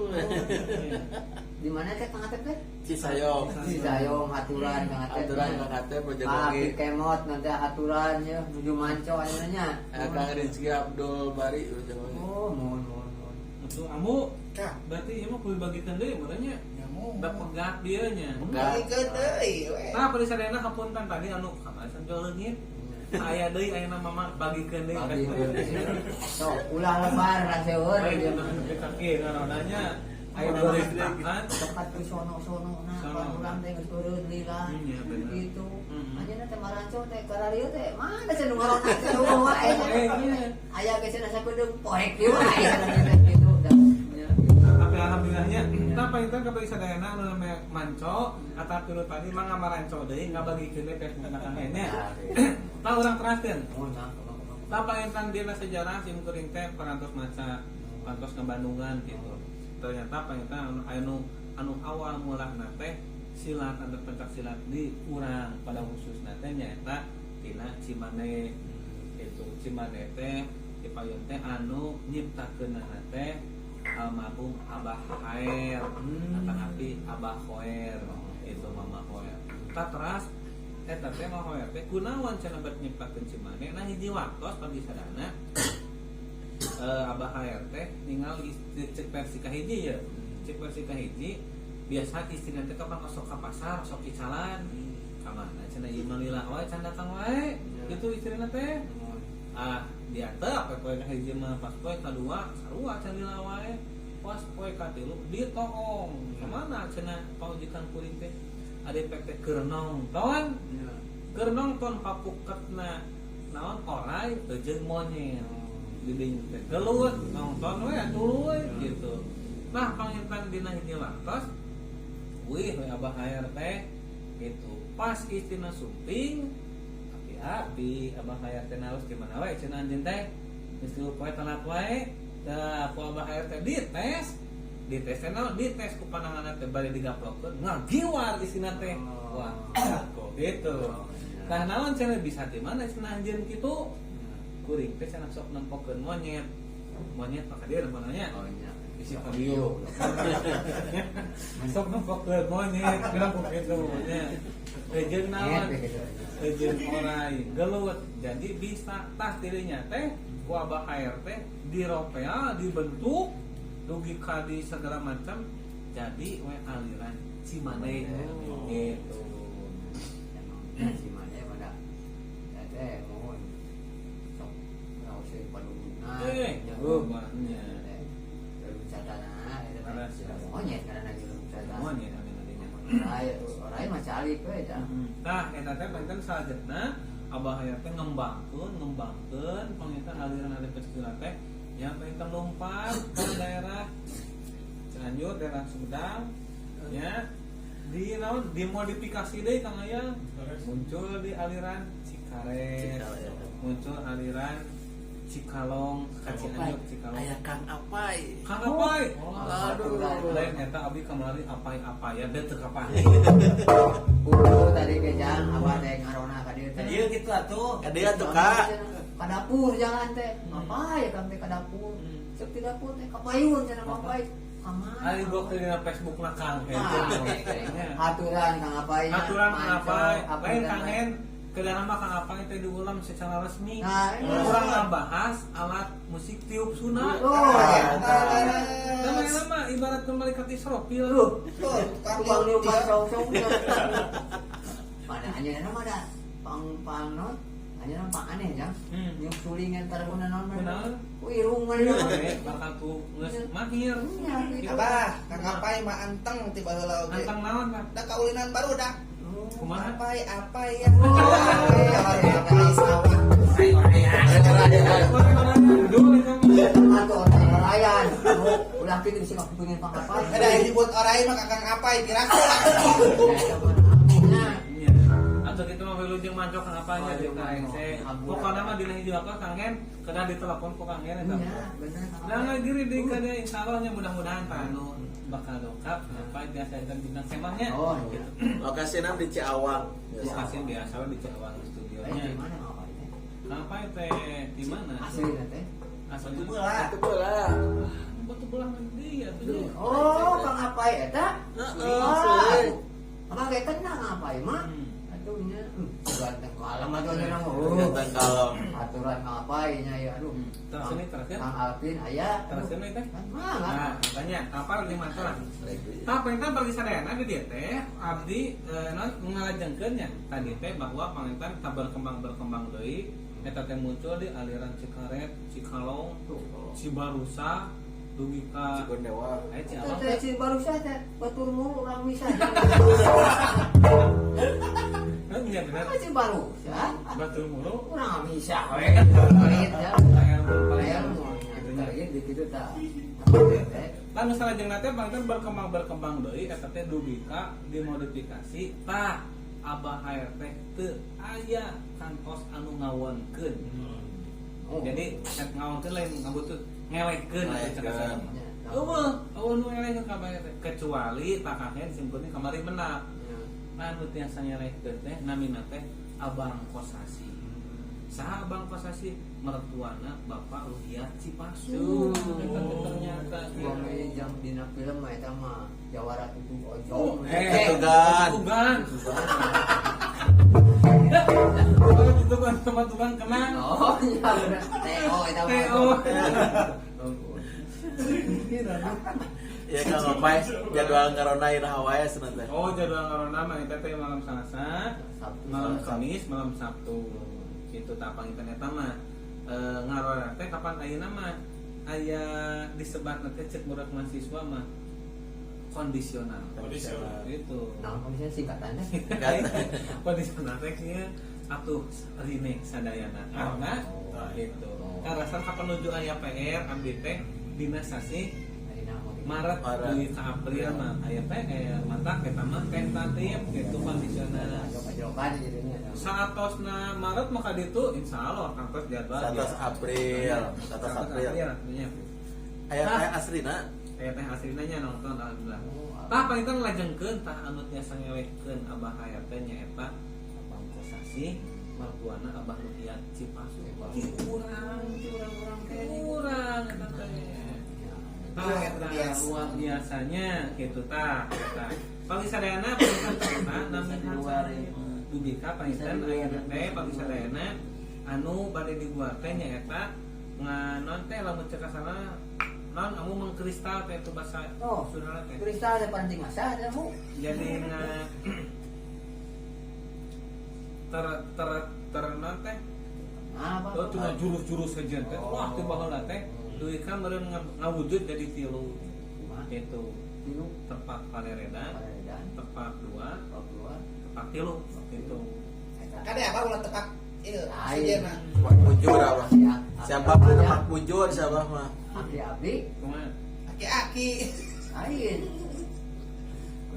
Di mana teh Kang Atep teh? Cisayong. Cisayong aturan Kang Atep. Aturan Kang Atep lujeng Ah, wengi. kemot nanti aturan ya menuju manco ayeuna nya. Aya Kang Rizky Abdul Bari lujeng wengi. Oh, mohon mohon mohon. Atuh amu Kah. berarti ieu mah kudu dibagikeun deui meureun nya. Nyamu. Da pegat dieu nya. Bagikeun deui we. Tah paling sadayana hapunten tadi anu kamari jual leungit. Aya deui ayeuna mama bagikeun deui. Bagi. Sok ulah lebar raseur Baik, dia. kaki ngarananya aya nu kan. Tempat ke sono-sono nah Sono. urang teh geus eureun lila. Iya, bener. Gitu. Hmm. Anjeunna teh maranco teh kararieu teh mana cenah ngarona teh eueuh wae. Eh, iya. Aya ge cenah sakedeung poek dieu wae cenah gitu. Dah. Nya. Tapi alhamdulillahnya kita paling teh kapal sadayana anu namanya manco atau tilu tadi mah ngamaranco deui ngabagikeun deui Facebook na Kang nya. Tah urang teraskeun. Oh, nah, kumaha, kumaha. Tah panginten dina sejarah sim kuring teh parantos maca parantos ngabandungan gitu. Ternyata panginten anu awal mulana teh silat atau pencak silat di urang pada khususna teh nyaeta tina Cimande. Itu Cimande teh di payun teh anu nyiptakeunana teh almarhum Abah Khair atau api Abah Khoer itu Mama Khoer. Tah teras Eta teh Mang Hoer teh kunaon cenah bet nyiptakeun Cimande. Nah, hiji waktos pagi sadana Abah HR teh ningal cek versi kahiji ya. Cek versi kahiji biasa istrina teh kapan osok ka pasar, osok icalan. Ka mana cenah ieu mah lila wae can datang wae. Gitu istrina teh. Ah, diantep we poe kahiji mah, pas poe kadua sarua can lila wae. Pas poe katilu ditoong. Kamana cenah pamajikan kuring teh? Ada efek teh keur nongton. Keur nongton papuketna naon orai teu jeung monyet. Di dinya teh gelut nonton we tuluy gitu. Nah, panginten dina hiji waktos wih we Abah Hair teh gitu. Pas istrina sumping api-api Abah Hair teh naros di mana we cenah anjeun teh. Geus 3 poe telat wae. Tah ku Abah Hair teh dites. Dites teh naon? Dites ku pananganna teh bari digaplokeun ngagiwar istrina teh. Wah, kok gitu. Tah naon cenah bisa di mana cenah anjeun kitu? Kuring teh cenah sok nempokeun monyet. Monyet maka dia namanya. Oh iya. Isi video. Sok nempokeun monyet, bilang ku kitu nya. Jeung naon? Jeung orai gelut. Jadi bisa tah dirinya teh ku Abah Hair teh diropea, dibentuk dugi ka di segala macam jadi we aliran Cimande gitu. Emang Cimande pada teh mohon sok ngaoseun paduguna. Nya. Wisatana eta monyet karena gitu wisata. Monyet amin adanya. Orai orai mah calik we tah. Nah, eta teh panginten salajengna Abah Hayat teh ngembangkeun panginten aliran aliran kecil teh yang panginten lompat ke daerah Cianjur, daerah Sumedang, ya di naon dimodifikasi deui Kang Aya, muncul di aliran Cikaret, muncul aliran Cikalong, ka Cianjur Cikalong. Aya Kang Apai. Kang Apai. Aduh. Lain eta abdi kamari apai-apai ya teu kapan. Kudu tadi ke jang abah teh ngarona ka dieu teh. Ieu gitu atuh. Ka dieu atuh Kak. Ka dapur jalan teh. Ngapain ya teh ka dapur? Cek di dapur teh ka payun cenah ngapain? Ka mana? Ari gua ke dina Facebook na Kang Hen. Aturan Kang Apai. Aturan Kang Apai. Lain Kang Hen ke dalam mah Kang Apai teh diulang secara resmi. Nah, iya. Urang ngabahas alat musik tiup suna. Oh, ya. Lama-lama ibarat kembali ke Israfil. Tukang niupan song-song. Pada anjeunna mah da pang-pang non. Anjeunna pang aneh jang. Niup sulingan taraguna naon mah. Kunaon? Ku irung mah. Bakal ku geus mahir. Abah, Kang Apai mah anteng ti baheula oge. Anteng naon Kang? Da kaulinan baru dah. Kumaha? Apai apai ya. Apai sawah. Atuh orayan. Ulah kitu bisa kapupingin Kang Apai. Ada yang dibuat orai mah Kang Apai piraku lah. Atau gitu mah wilujeng mancok Kang Apai nya di KNC. Pokokna mah dina hiji waktu Kang Hen kena ditelepon ku Kang Hen eta. Bener. Nah, ngagiri deui ka dieu insyaallah nya mudah-mudahan tanu bakal dongkap sampai biasa dan bintang semahnya. Oh, iya. Lokasina di Ciawang. Lokasi biasa we di Ciawang studionya. Di mana Kang Apai teh? Kang Apai teh di mana? Asli teh. Asli Batu belah. Itu belah. Batu belah nanti ya tuh. Oh, Kang Apai eta? Heeh. Apa kayak tenang Apai mah? Atuh nya ganteng kalem atuh nya mah. Ganteng kalem. Aturan Kang Apai nya ya aduh. Terus ini terakhir. Kang Alvin aya. Terus ini teh. Mah. Nah, tanya apa lagi masalah? Tah panginten pergi sadayana di dieu teh abdi non ngalajengkeun nya tadi teh bahwa panginten tah berkembang deui eta teh muncul di aliran Cikaret, Cikalong, Cibarusa, dugi ka Cigondewa. Aya Ciawang. Teh Cibarusa teh batur mulu urang bisa. Iya benar. Apa Cibarusa? Batur mulu. Urang bisa we. Ya. Aya Aya gitu tah. Lah nu salajengna teh panginten berkembang deui eta teh dugi ka dimodifikasi tah Abah HR teh teu aya kantos anu ngawonkeun. Jadi set ngawonkeun lain ngabutut ngelehkeun atuh cenah sana. Eueuh, eueuh nu ngelehkeun ka Abah HR teh kecuali takahen simkuring kamari menak. Anu tiasa ngelehkeun teh namina teh Abang Kosasi. Saha Abang Kosasi? Mertuana Bapak Ruhiyat Cipasu. Eta teh ternyata Suami jam dina film mah eta mah jawara tutup ojong. Tutugan. Tutugan. tempat tukang kenang. Oh, iya bener. TO eta mah. TO. Ya Kang Opai jadwal ngaronda iraha wae cenah teh. Oh, jadwal ngaronda mah eta teh malam Selasa, Sabtu, malam Selasa. Kamis, malam Sabtu. Gitu tah panginten eta mah. Ngaronda teh kapan ayeuna mah aya disebatna teh cek budak mahasiswa mah kondisional. Kondisional. Gitu. Nah, misalnya singkatannya. Kondisional teh kieu atuh rine sadayana. Karena gitu. Karasan kapan nuju aya PR abdi teh dina sasih Maret Maret. dugi ka April mah aya PR matak eta mah tentatif gitu kondisional. Jok-jokan gitu nya. Saatosna Maret maka ditu insyaallah kantos jadwal. 1 April, 1 April. Nya. Aya teh aslina. Aya teh aslina nya nonton alhamdulillah. Oh, Tah panginten lajengkeun tah anu tiasa ngelehkeun Abah Hayat teh nyaeta sasih mertuana Abah Ruhiat Cipasu. Cipasu. Kurang, kurang kurang eta teh. Tah, Luar eta biasa. luar biasanya gitu tah eta. Panggisadayana panginten eta nami dugi ka panginten aya teh panggisadayana anu bade dibuat teh nyaeta nganon teh lamun cek kasana non amu mengkristal teh itu bahasa Oh. Sunda teh. Kristal teh pancing masa teh mu. Jadi na ter ter ter non teh Apa? oh cuma jurus-jurus saja teh wah teu baheula teh dugi ka meureun ngawujud jadi tilu Kumaha? gitu Tilu. tepak paleredan Paredan. tepak dua Tepak dua. tepak tilu gitu Eta. Kade apa ulah tepak ieu Lain. sejenna. Tepak bujur apa? Ya, Siapa mah tepak bujur siapa mah? Abdi-abdi kumaha Aki-aki. lain.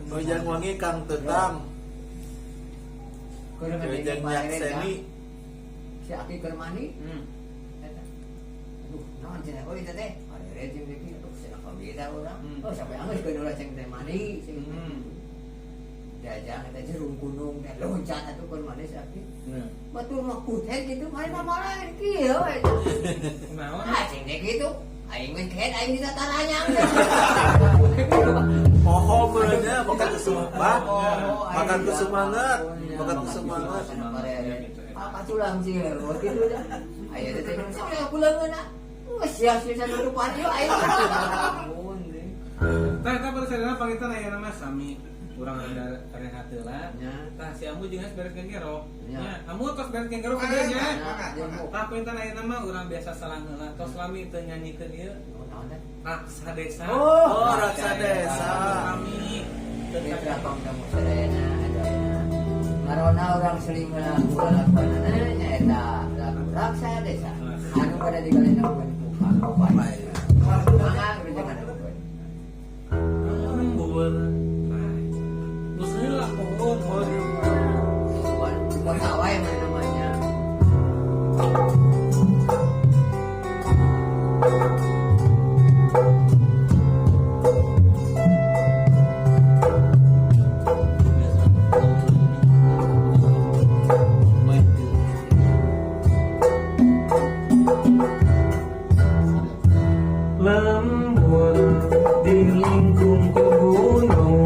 Ujang wangi Kang Tetang, Keur Ujang ngadenge paredan. Nyakseni. Si Aki keur mandi. hmm. Eta. Aduh, naon cenah euy teh teh? Parered jeung deui aduh cenah pabila urang. Hmm. Oh, sampai anggeus keur ulah ceng teh mandi ceng. Hmm. Jajang eta jerung gunung teh loncat atuh keur mandi si Aki. Nah. Batur mah kutet gitu, mari mah malain kieu eta. Kunaon? Ah, ceng teh kitu. Aing geus kehet aing dina taranyang. Poho meureunnya makan teu semangat. Oh, Makan teu semangat, makan teu semangat. Apa tulang sih, gitu dah. Ayo teh sampai pulang na. Geus sia sia nutupan ieu aing. Ampun deui. Tah eta pada panginten aya nama sami urang rada rehat heula. Nya. Tah si Amu jeung geus beres genggerok. Nya. Nya, Amu tos beres genggerok ka dieu nya. Nya. Tah panginten aya nama urang biasa salang heula tos lami teu nyanyikeun ieu Naon teh? Raksa Desa. Oh, Raksa Desa. Kami Mitra pangdamu sadayana adayana. Ngarona urang seling lagu laguanana nyaeta lagu Raksa Desa. Anu pada digalinakeun ku Kang Opai. Mangga jangan lupa. Lembur. Terus heula pohon. Di kota wae mana namanya. Lembur di lingkung ku gunung.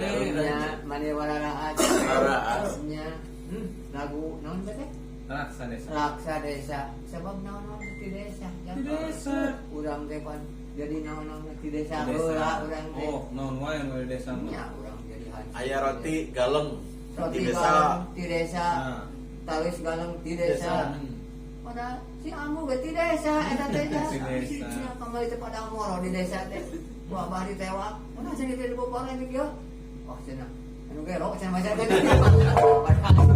Nya mani wararaat. Wararaat. Nya lagu naon teh? Raksa desa. Raksa desa. Sebab naon-naon di desa. Di desa. Urang teh pan jadi naon-naon di desa Di desa. heula urang teh. Oh, naon wae anu di desa mah. Nya urang jadi hancur. Aya roti galeng Roti di desa. galeng di desa. Nah. Tawis galeng di desa. Padahal si Amu ge di desa eta teh nya. Di desa. Nya kamari teh pada moro di desa teh. Wah, abah ditewak. Mana cenah teh diboboran di kieu? Oh, cenah. Anu gero cenah maca teh. Padahal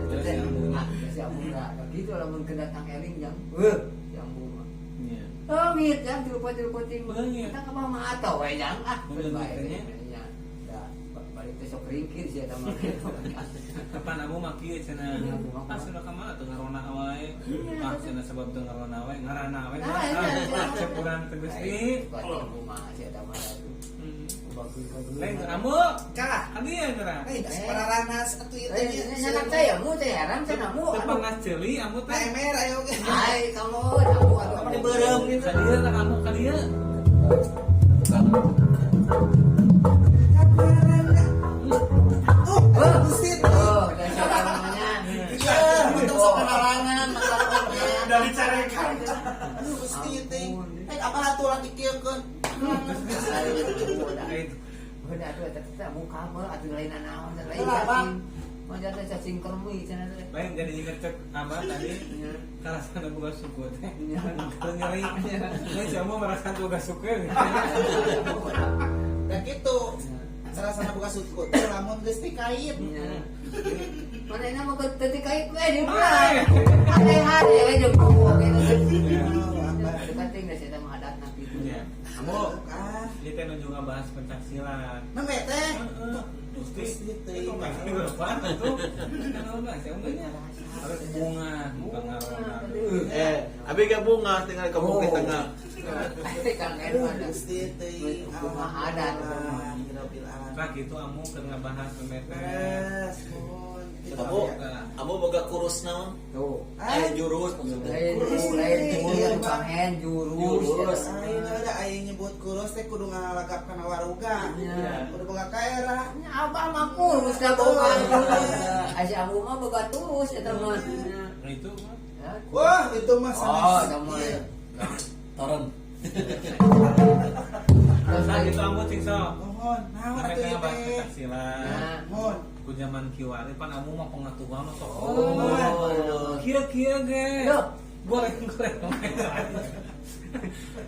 eta teh ah, si Amu lah. Gitu lamun kedatang eling jang. Heuh, si Ambu mah. Iya. Leungit jang tilu-tilu penting. Leungit. Kita mah mah atau we jang ah. Leungit Bae nya. nya. Da balik teh sok ringkir sia eta mah. Kapan amu mah kieu cenah. Iya, aku mah. Ah cenah ka mana teu ngarona wae. Ah cenah sebab teu ngarona wae, ngarana wae. Nah, iya, iya. Cek urang teh Gusti. Baca mah sia eta mah. Lain amu Kah. kan dia geura. Eh, pararanas atuh ieu teh. Eh, nyanak teh ya mu teh heran cenah mu. Teu pangas ceuli amu Nah, teh. emer ayo ge. Ai kamu amu atuh. Apa dibeureum gitu. Ka dieu lah amu ka dieu. Tuh, Gusti tuh. Oh, dasar namanya. Iya, untuk sakenalangan masalahnya. Udah dicarekan. Aduh, Gusti teh. Eh, apa aturan dikieukeun? Udah atuh eta teh muka mah atuh lain naon lain Lah, Bang. cacing. Mah jatuh cacing kermi cenah teh. Lain jadi inget cek abah tadi Nya. karasana boga suku teh. Nya. Keur nyeri. Lain si amu merasakan boga suku. Dan gitu. Sarasana buka suku teh lamun geus dikait. Nya. Manehna mah teu dikait we di urang. Hade-hade we jeung kuku gitu. Dekat geus eta mah adatna kitu. Nya. Amu Ah, ieu teh nuju ngabahas pencak silat. nembe teh. Heeh. Gusti, Gusti teh. itu nggak depan tuh. Kan udah, saya nya. Harus bunga, bukan ngarona. Abi ge bunga tinggal ke bukit Oh. tengah. Kang Aduh, Erman. Gusti teh. Bunga adat. Alhamdulillah alamin. Nah gitu amu keur ngabahas memete. Beres, mun. Gitu, Amu, ya. amu boga kurus naon? Tuh. Ah, Jurus maksudnya. Lain lain jurus tukang hen jurus. Jurus. Aing ada aing nyebut kurus teh kudu ngalagap kana waruga. Iya. Kudu boga kaera. Nya abah mah kurus da boga. Ai si abu mah boga turus eta mah. Nah itu mah. Ya. Wah, itu mah Oh, sanes. eta mah. Iya. Toren. Nah gitu amu cing sok. Mohon, naon Sampai atuh ieu ngabahas teh? pencak silat. Nah. Mohon. Ku zaman kiwari pan amu mah pengatuhan mah sok. Oh. Kieu-kieu ge. Yo. Goreng-goreng.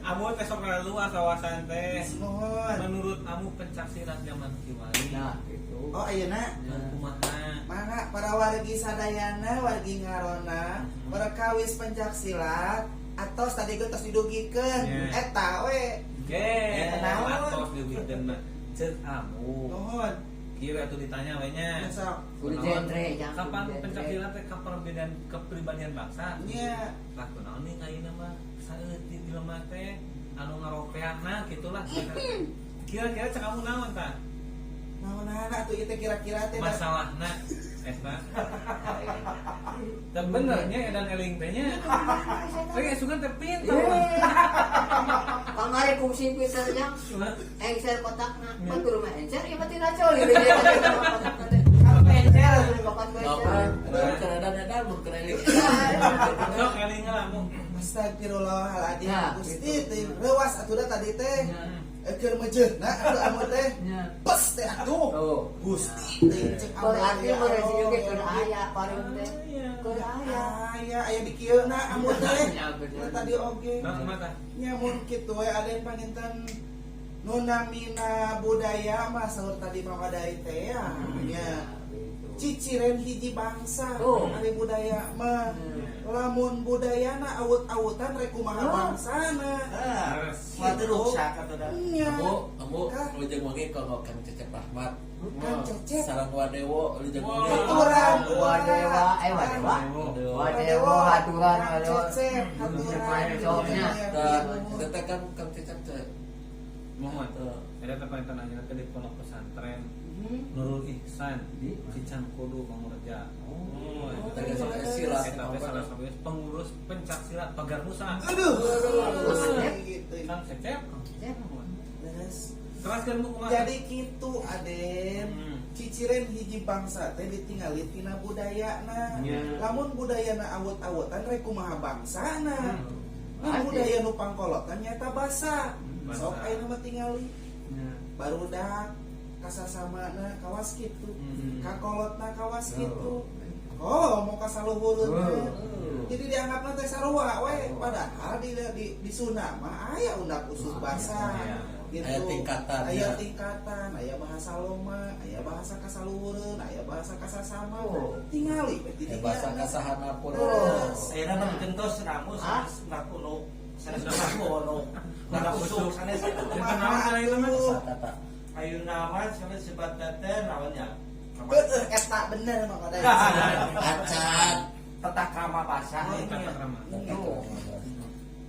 Amu teh sok luas kawasan teh. Mohon. Menurut amu pencak silat zaman kiwari. Nah, gitu. Oh, ayeuna Nah, kumaha? Mangga para wargi sadayana, wargi ngarona, perkawis pencak silat atos tadi ge tos didugikeun. Yeah. Eta we. Ge, Naon? atos diwikeun mah. Ceuk amu. Mohon. Kira tuh ditanya we nya. Sok. Kudu genre jang. Kapan pencak silat teh keperbedaan kepribadian bangsa? Nya. Lah kunaon nih ayeuna mah saeutik jelema teh anu ngaropeana gitulah. Kira-kira cek kamu naon tah? Naonana atuh ieu teh kira-kira teh Masalahna eta. Dan benernya edan eling teh nya. Oke, sugan teh pinter. Kamari kungsi pisan jang. Engser kotakna. Pan kudu mah encer ieu mah tina coli. Encer bapak gue encer. Kadang-kadang mun kena eling. Sok eling lah mu. Astagfirullahaladzim. Nah, Gusti gitu. teh reuas atuh da tadi teh. Nya. Keur meujeuhna atuh amu teh. Nya. Pes teh atuh. Tuh. Gusti teh cek amu Berarti teh, ya mereka Allah, ge keur ya aya pareum teh. Keur aya. Aya aya di kieu na amu teh. Ya, bener. Tadi oge. Nah, kumaha tah? Nya mun kitu we aden panginten nu namina budaya mah saur tadi mawadai teh ya. Nya. Ciciren hiji bangsa Tuh. ari budaya mah. Lamun budayana awut-awutan rek kumaha Oh. bangsana. Ah, Terus. mah teu rusak atuh da. Nya. Amu, amu Kah? lujeng wengi komo Kang Cecep Rahmat. Kang Cecep. Sareng Wadewo lujeng wengi. Haturan. Wadewa, eh wadewa. Wadewa haturan Kang wadewa. Cecep haturan. Cocoknya. Tah, teteh kan Kang Cecep teh. Mohon. Teh. Ada tempat tanya teh di pondok pesantren Hmm. Nurul Ihsan Di? Cicangkudu Mangurja. Oh, itu Teh geus silat. Eta teh salah satu pengurus pencak silat Pagar Nusa. Aduh. Aduh. Gitu. Kang Cecep. Terus. Teraskeun Bu kumaha? Jadi kitu Aden. Ciciren hiji bangsa teh ditingali tina budayana. Lamun budayana awut-awutan rek kumaha bangsana. Nah, budaya nu pangkolotan nyata basa. Basa. Sok ayeuna mah tingali barudak kasasamana kawas kitu. Kakolotna kawas kitu. Oh, mau kasaluhureun. Jadi dianggapna teh sarua we, padahal di Sunda mah aya undak usuk basa. Gitu. Aya tingkatan, Aya ya. tingkatan, aya bahasa loma, aya bahasa kasaluhureun, aya bahasa kasasama. Oh. Tingali we Ya, bahasa kasahana pun. Terus. Saya mah gentos ramu Ah? sanes nakuno sanes nakuno nakusuk sanes Eta naon ayeuna mah? Tata. ayeuna mah sanes sebat teh naonnya. Heeh, eta bener mah kada. Acan. Tata krama bahasa. Oh, tata krama. Oh.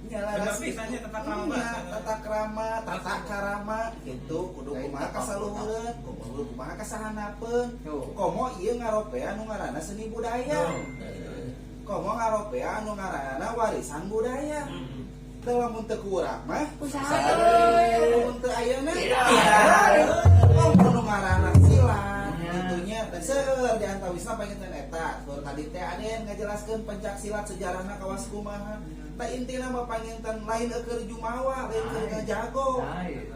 Nya Bener laras pisan nya tata krama Iya, bahasa. tata krama, tata karama gitu, kudu kumaha kasaluhureun, kudu kumaha kasahanapeun. Tuh. Komo ieu ngaropea nu ngaranna seni budaya. Komo ngaropea anu ngaranna warisan budaya. Teu lamun teu kurang mah Usaha. lamun teu ayeuna. Komo nu ngaranna silat gitunya dan seueur di antawisna panginten eta. Saur tadi teh Aden ngajelaskeun pencak silat sejarahna kawas kumaha. Tah intina mah panginten lain eueur jumawa, lain keur ngajago.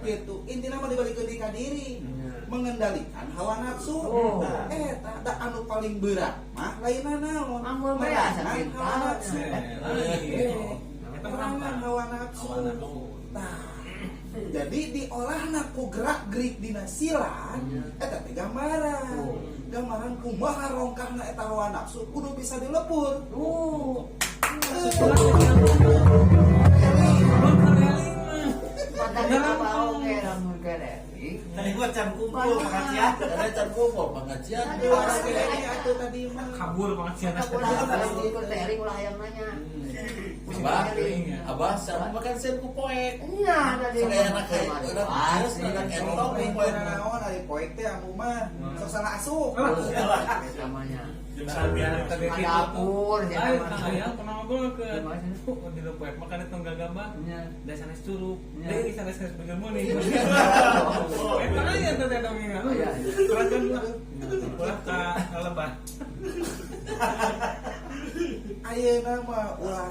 Gitu. Intina mah dibalikeun deui ka diri. Mengendalikan hawa nafsu. Oh. Eta da anu paling berat mah lainna naon? Ampun beas, Merangan sakit hawa nafsu. Eta Merangan hawa nafsu. Hawa nafsu. Nah, jadi diolahna ku gerak gerik dina silat eta teh gambaran. Oh. Gambaran kumaha rongkahna eta hawa nafsu kudu bisa dilebur. Tuh. Belum kereling mah. Mata kita oke lamun kereling. Tadi gua can kumpul pengajian. Karena can kumpul pengajian. Dewasa ini atuh tadi mah. Kabur pengajian. Ulah ulah kereling ulah hayang nanya. Abah, abah, siapa makan sen ku poek. Iya tadi. Saya anak kayak anak anak entong ku Poek poek. naon ari poek teh ambu mah sok salah asup. Namanya. Jam 9. Tadi Ada gitu. dapur, ya, Ayo, namanya. Kang Ayang pernah ngobrol ke Gimana? di poek makan itu tunggal gambar. Iya. Da sanes curug. Iya. Deui sanes sanes bejel muni. Eta aya teh teh dongeng. Iya. Teraskeun lah. Ulah ka lebah. Ayeuna mah ulah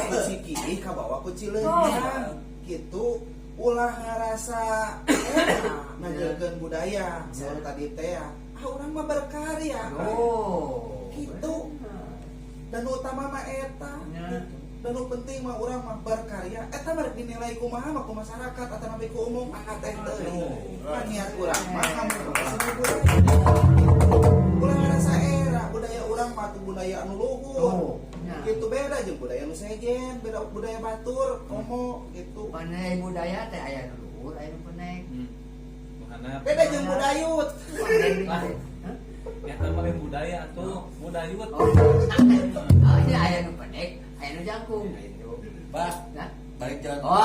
ku Cikiih kabawa ku Cileunjang gitu ulah ngarasa ngajarkeun budaya saur tadi teh ah urang mah berkarya Oh. gitu dan nu utama mah eta Ya. gitu. Dan nu penting mah urang mah berkarya eta mah rek dinilai kumaha mah ku masyarakat atau nabi ku umum ah teh teuing kan niat urang mah kamu seni budaya ulah ngarasa era budaya urang mah tuh budaya anu luhur Tuh. Ya. gitu beda jeung budaya nu sejen beda budaya batur komo gitu Pandai budaya teh aya nu luhur, aya nu penek. Bukanna beda jeung budayut Lah. Ya paling budaya tuh, budayut. Oh, oh ini aya nu penek, aya nu jangkung gitu. Bah, Nah. balik jalan. Oh.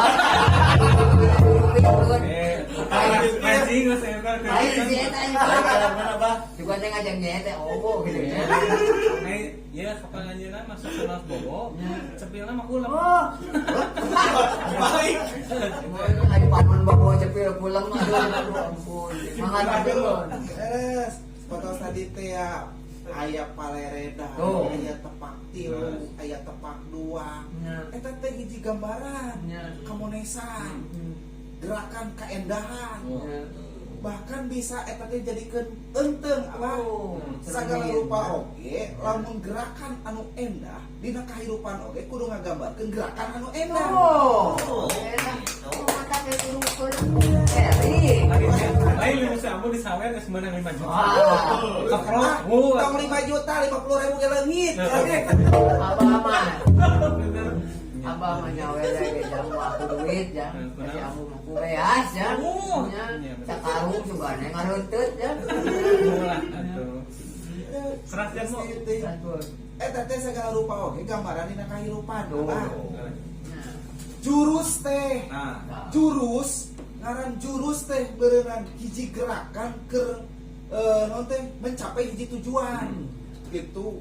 Mancing geus eta. Lain si eta ini. Balik jalan mana, Bah? Juga teh ngajak nya teh obo gitu ya. Ai, ya kapan anjeunna masuk ke Mas Bobo, cepilna mah kulem. Oh. Balik. Aduh paman bobo cepil pulang mah aduh aduh, ampun. Semangat aduh. Beres. Foto tadi teh ya aya palereda, Tuh. aya tepak tilu, aya tepak dua. Nya. Eta teh hiji gambaran Nya. kamonesan, gerakan kaendahan. Nya. Bahkan bisa eta teh jadikeun eunteng apa? Oh, Sagala cermin. rupa oge lamun gerakan anu endah dina kahirupan oge kudu ngagambarkeun gerakan anu endah. Oh. Enak. Oh, mata teh kudu Eri. Lain lima samu disawer geus meunang 5 juta. Wah. Keprok. Ah, tong 5 juta 50 ribu ge leungit. Abah mah. Abah mah nyawer ge jamu aku duit ya. Kasih amu mah ku beas ya. Oh. Nya, Sakarung sugane ngareunteut ya. Ulah atuh. Seras jam mo. Eta teh segala rupa oge gambaran dina kahirupan. Tuh. Abah. Jurus teh. Nah, Jurus ngaran jurus teh berenang hiji gerakan ke non teh mencapai hiji tujuan gitu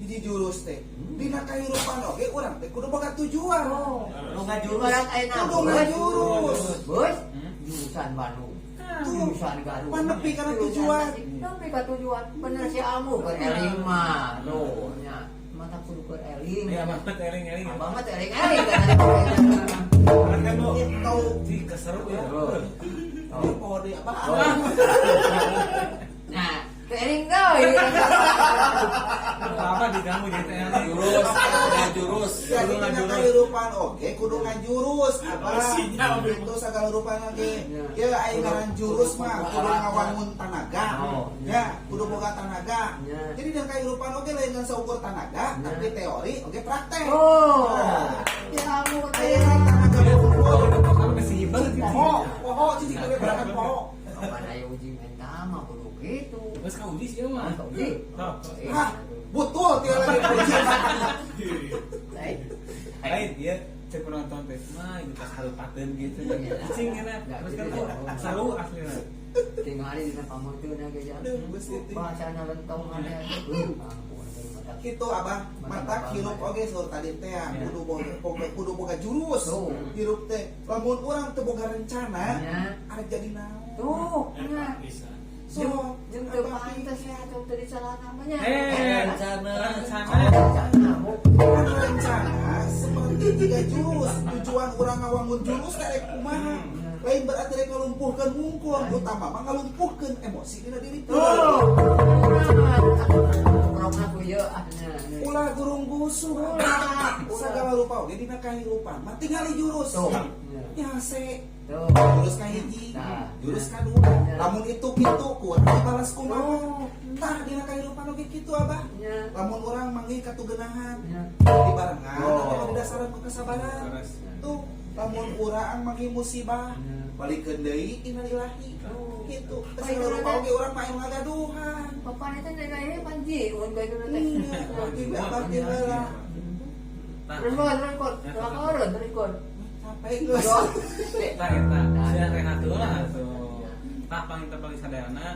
hiji jurus teh dina kahirupan oge urang teh kudu boga tujuan Oh. Lu ngajurus. Ibarat ayeuna kudu ngajurus Bos, Hmm? jurusan Bandung. Tuh. Jurusan Garut. Pan nepi kana tujuan. Nepi ka tujuan. Bener si Amu keur eling mah. Tuh nya. Mata kudu keur eling. Ya banget eling-eling. Abah mah teh eling-eling kan. Kan lu Itu. di keseru ya. Oh. Ieu poho deui apa? Nah, teh eling deui. Apa diganggu jadi teh eling. Jurus, ya jurus. Jadi Kudu dina ngajurus. kahirupan oge kudu ngajurus apa? Sinyal. Itu sagala rupana ge. Ya. Ya aya ngaran jurus mah kudu ngawangun tanaga. Oh, Ya, kudu boga tanaga. Ya. Jadi dina kahirupan oge lain ngan saukur tanaga, Ya. tapi teori oge praktek. Oh. Nah, Ya Amu Aya teh. tanaga ngumpul. Kamu masih hibel gitu. Poho, poho cicing teh berangkat poho. Kapan aya uji mental mah kudu kitu. Geus ka uji sih mah. Ka uji. Tuh. Hah, betul tiap lagi uji. Lain dia cek penonton teh mah itu pas harupateun gitu. Cicing enak. Terus kan tuh seru aslina. Tinggali dina pamunteuna ge jang. Aduh, geus itu. Bahasana lentong ane. Ampun mata. Kitu abah, mata hirup oge saur tadi teh Ya. kudu boga jurus. Tuh. Hirup teh lamun urang teu boga rencana, Nya. arek jadi naon. Tuh, nya. Bisa. So, Jeung teu pantes ya atuh teu disalah namanya. Eh, Rencana. rencana. Rencana. Kan rencana seperti tiga jurus. Tujuan urang ngawangun jurus teh rek kumaha. Lain berarti rek ngalumpuhkeun wungkul, utama mah ngalumpuhkeun emosi dina diri. Tuh. Prokna ku ieu ah nya. Ulah gurung gusuh. Ulah. Sagala rupa oge dina kahirupan mah tingali jurus. Tuh. Ya se Tuh. jurus kahiji, Nah. jurus kadua. Lamun itu kitu ku urang dibalas kumaha. Tah dina kahirupan oge kitu abah. Nya. Lamun urang manggih katugenahan Nya. dibarengan Oh. atau didasaran ku kesabaran. Leres. Tuh, lamun urang manggih musibah Nya. balikeun deui innalillahi. Oh. Kitu. Segala rupa oge urang mah aya ngagaduhan. Papan eta nanya panji ulun ka itu teh. Iya, di abah teh heula. Tah, Terus kok, terus kok, terus terus kok. Capek geus. tah eta. Sia rehat heula atuh. Tah panginten paling sadayana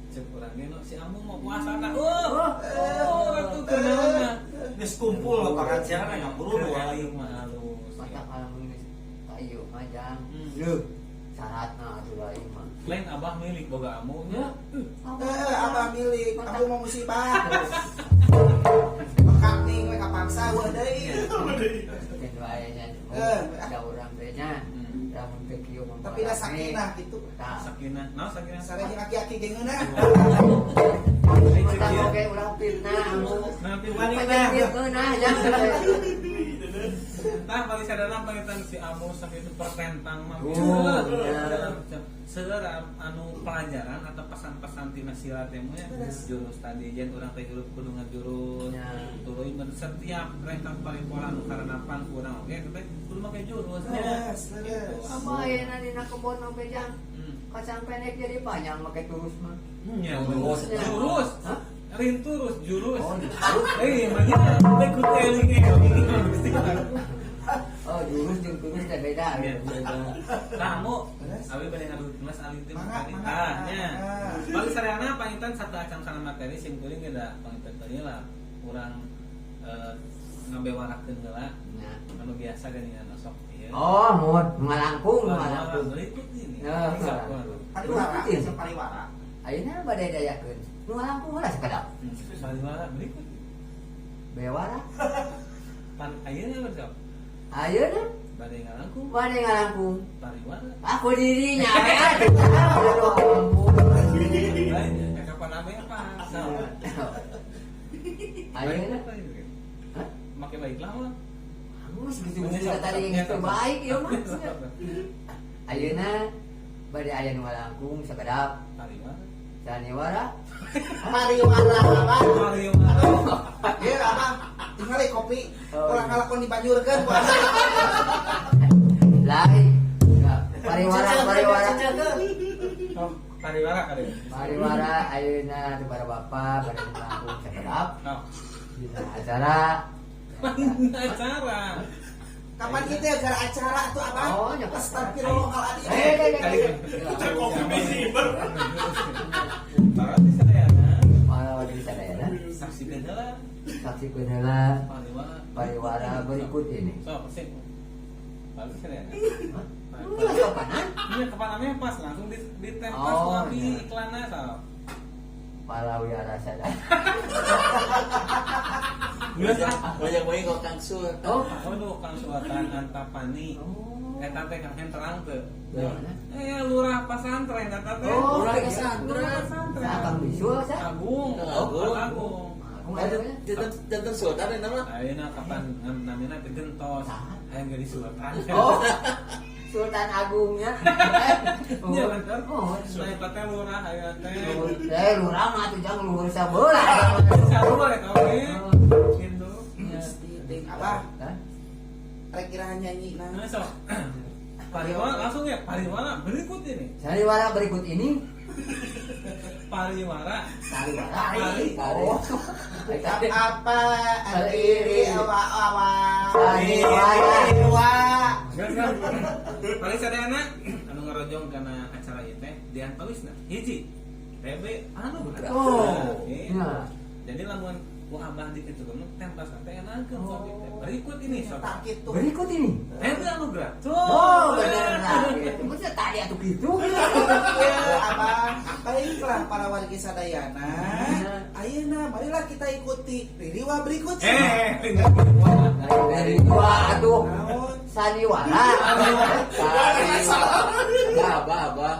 cek urang ge nu si Amu mau puasa tah. Oh, atuh kunaon mah. Geus kumpul lapangan siaran ngapurun Keur wae. eling mah halus. Mata kalau geus ayo majang. Hmm. Leuh, syaratna atuh lain mah. Lain abah milik boga amu nya. Eh, abah milik, aku mau musibah. Lengkap nih, mereka paksa gua deui. Kan wae nya. Eh. Da urang teh nya. Hmm. Lamun teu kieu mah. Tapi da sakinah gitu. Tah. Sakinah. Naon sakinah? Sare jeung aki-aki gengeuna. Mata oge ulah fitnah anu. Nanti Panjang fitnah jangan. Tah paling sadana pangitan si Amu sakitu pertentang mah. Oh, Seueur. iya. Seueur anu pelajaran atau pesan-pesan tina silat teh nya jurus tadi jen urang teh hirup kudu ngajurus. Ya. Tuluy men setiap rengkang paripora anu karenapan ku urang oge teh kudu make jurus nya. Leres, leres. Apa ayeuna dina kebon oge jang? Hmm. Kacang pendek jadi panjang make turus mah. Nya, Jurus. jurus. Hah? Rin turus jurus. Oh, jurus. Eh, makanya teh kudu eling-eling. Oh, jurus jeung turus teh beda. Iya, beda. Kamu, Terus? abi bade ngadu Mas Alin teh Mangga, tadi. mangga, Ah, nya. mangga. Bagi sarana panginten satu acan kana materi sim kuring ge da panginten teh lah urang ngabewarakeun heula Nya. anu biasa geuningan sok ieu. Oh, mun ngalangkung, ngalangkung. Berikut ini. Ya, Sok, Pariwara, Berikut ini. pariwara. Ayeuna bade dayakeun. Nu ngalangkung heula sakedap. Pariwara berikut. Bewara. Pan ayeuna sok. Ayeuna Bade ngalangkung bade ngalangkung. pariwara. Aku dirinya we aduh. Ampun. Lain ya kapan ame apa? Sok. Ayeuna. Hah? Make baiklah mah. Hangus gitu gitu tadi yang itu baik ieu mah. Ayeuna bade aya nu ngalangkung sakedap. Pariwara. Saniwara. Pariwara abah. Pariwara. Ya abah, tinggal kopi. Oh, Ulah iya. ngalakon dibanyurkeun ku abah. Lain. Pariwara, pariwara. Oh, pariwara kali. Pariwara ayeuna teu para bapak bade ngalangkung sakedap. Oh. Dina acara. Acara. Kapan kita acara acara tuh abah? Oh, nya. Astagfirullahaladzim. Eh, eh, eh, eh. Kopi bisi. Para di sadayana. Malah di sadayana. Saksikan heula Saksikeun heula pariwara. pariwara berikut ini. Sok, sip. Bagus ya. Hah? Iya, sopanan. Iya, kepanamnya pas langsung di ditempas Oh, wabi iya. iklannya sok. Palawi rasa dah. Geus ah. Banyak banyak kok Kang Sur. Oh. Aduh, Kang Sultan Antapani. Oh. Eta teh Kang Hen terang teu. Dari mana? Lurah pasantren eta teh. Oh, Lurah iya. pesantren. Lurah pesantren. Sa Kang Bisul sa. Agung. Kang Agung. Kang Agung. Agung ada ya? Jantan Sultan ya nama. Ayeuna kapan namina teh gentos. Saha? Hayang jadi sultan. Oh. Sultan Agungnya. Iya bener. Oh. Nah, eta teh lurah aya teh. Lurah mah atuh jang luhur sabelah. Sarua eta oge. Gitu. Gusti ting abah Hah? rek kira nyanyi nah. Nah, sok. Pariwara langsung ya, pariwara berikut ini. Sariwara berikut ini. Pariwara. Sariwara. Tari. Oh. Apa iri awa awa. Sariwara. Wa. Geus kan. Paling sadayana anu ngarojong kana acara ieu teh diantawisna. Hiji. TB Anugrah. Oh. Gitu. Ya. Jadi lamun ku abah dikitu mah templas teh enakeun sok teh. Berikut ini sok. Tak gitu. Berikut ini. TB Anugrah. Tuh. Oh, bener nah. Gitu. Maksudnya tadi atuh gitu. Ya, abah. Baiklah para wargi sadayana. Ayeuna marilah kita ikuti ririwa berikut ini. Dari dua atuh. Naon? Saniwara. Abah, abah, abah.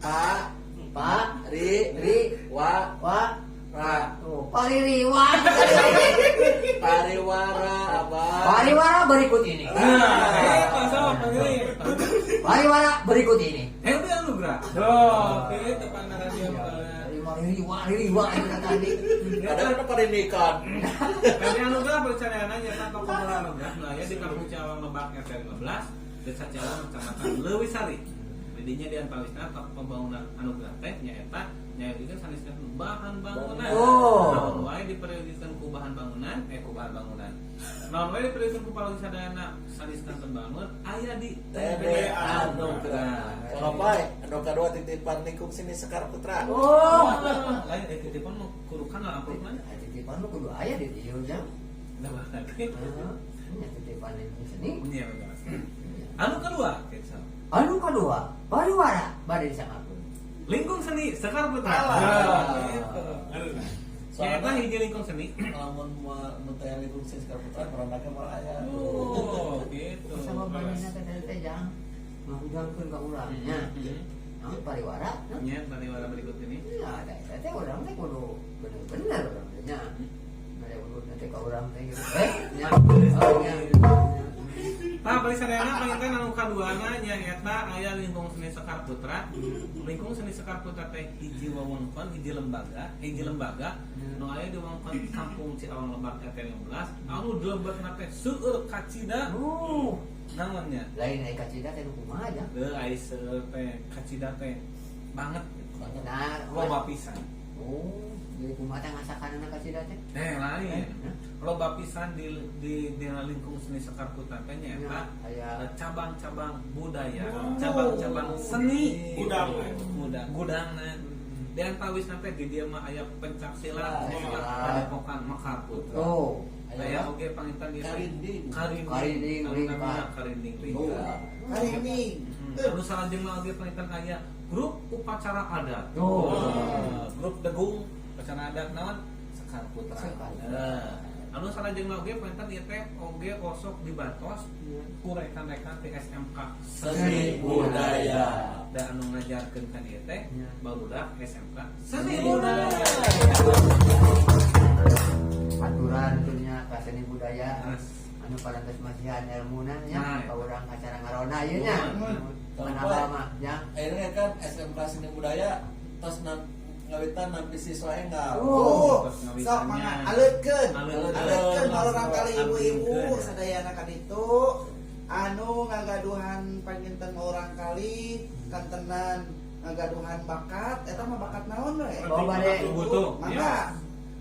Pa, Pak ri, Ri wa, Wa ra. Oh, Paririwa. Pariwara, abah. Pariwara berikut ini. Nah, eta sok panggil. Pariwara berikut ini. TB Anugrah. Tuh, itu pangaran dia. Ririwa, ririwa itu tadi. Kadang kan pada nikah. TB Anugrah percayaan nyata toko bola Anugrah nu aya di Kampung Ciawang Lebak RT 15, Desa Ciawang, Kecamatan Leuwisari. Didinya di antawisna toko pembangunan Anugrah teh nyaeta nyaeta sanesna bahan bangunan. Oh. Naon wae diperiogiskeun ku bahan bangunan, ku bahan bangunan. Naon wae diperiogiskeun ku palagi sadayana sanesna pembangun aya di TB Anugrah. Sopai, anu kadua titipan lingkung sini Sekar Putra. Oh. Lain titipan mah kurukan lah amplopna. Titipan lu kudu aya di dieu jang. Nah, berarti. Heeh. Nya titipan lingkung seni. Iya, betul. Anu kedua, gitu. Anu kedua, pariwara bade disanggakeun. Lingkung seni Sekar Putra. Alah. Nah, gitu. Ya, eta hiji lingkung seni. Lamun mun teh lingkung sini Sekar Putra merandaknya moal aya. Oh, gitu. Sama manehna teh teh teh jang. Ngahudangkeun ka urang nya. Naon pariwara? Nah. Ya, pariwara berikut ini. Ya, ada eta teh urang teh kudu bener-bener urang teh nya. Ada urut nanti ka urang teh gitu. Nya. Oh, nya. Tah bari sadayana panginten anu kaduana nyaeta aya lingkung seni Sekar Putra. Lingkung seni Sekar Putra teh hiji wewengkon, hiji lembaga nu aya di wewengkon Kampung Ciawang Lebak RT 15 anu dilebetna teh seueur kacida. Naon nya? Lain ai kacida teh nu kumaha jang? Heuh ai seueur teh kacida teh banget gitu. Nah, Loba pisan. Oh, jadi kumaha teh ngasakanana kacida teh? Lain. Loba pisan di lingkung seni Sekar Putra teh nyaeta Aya cabang-cabang budaya, cabang-cabang seni, Gudang. Gudangna. Di antawisna teh di dieu mah aya pencak silat, Silat. padepokan Mekar Putra. Oh, Aya oge panginten ieu teh. Karinding. Karinding. Karinding, Anu lingkar. namina Karinding lingkar. Karinding. Anu salajengna oge panginten aya grup upacara adat. Oh. Wah, grup degung upacara adat naon? Sekar Putra. Sekar Putra. Nah, anu salajengna oge panginten ieu teh oge osok dibantos ku rekan-rekan ti SMK Seni Budaya. Da anu ngajarkeun ka dieu teh Ya. barudak SMK Seni Budaya. Aturan atunya ka seni budaya. Yes. Anu parantos masihan elmuna nya Nah. ka urang acara ngarona ieu nya. Hmm. Mun abah mah nya. Akhirnya kan SMK Seni Budaya tos ngawitan nampi siswa enggal. Oh, Terus ngawitannya. sok mangga aleutkeun. Aleutkeun. Aleutkeun orang kali ibu-ibu Aleutkeun. sadayana ka ditu anu ngagaduhan panginten orang kali kantenan ngagaduhan bakat eta mah bakat naon we? Oh, bade. Butuh. Mangga. Ya.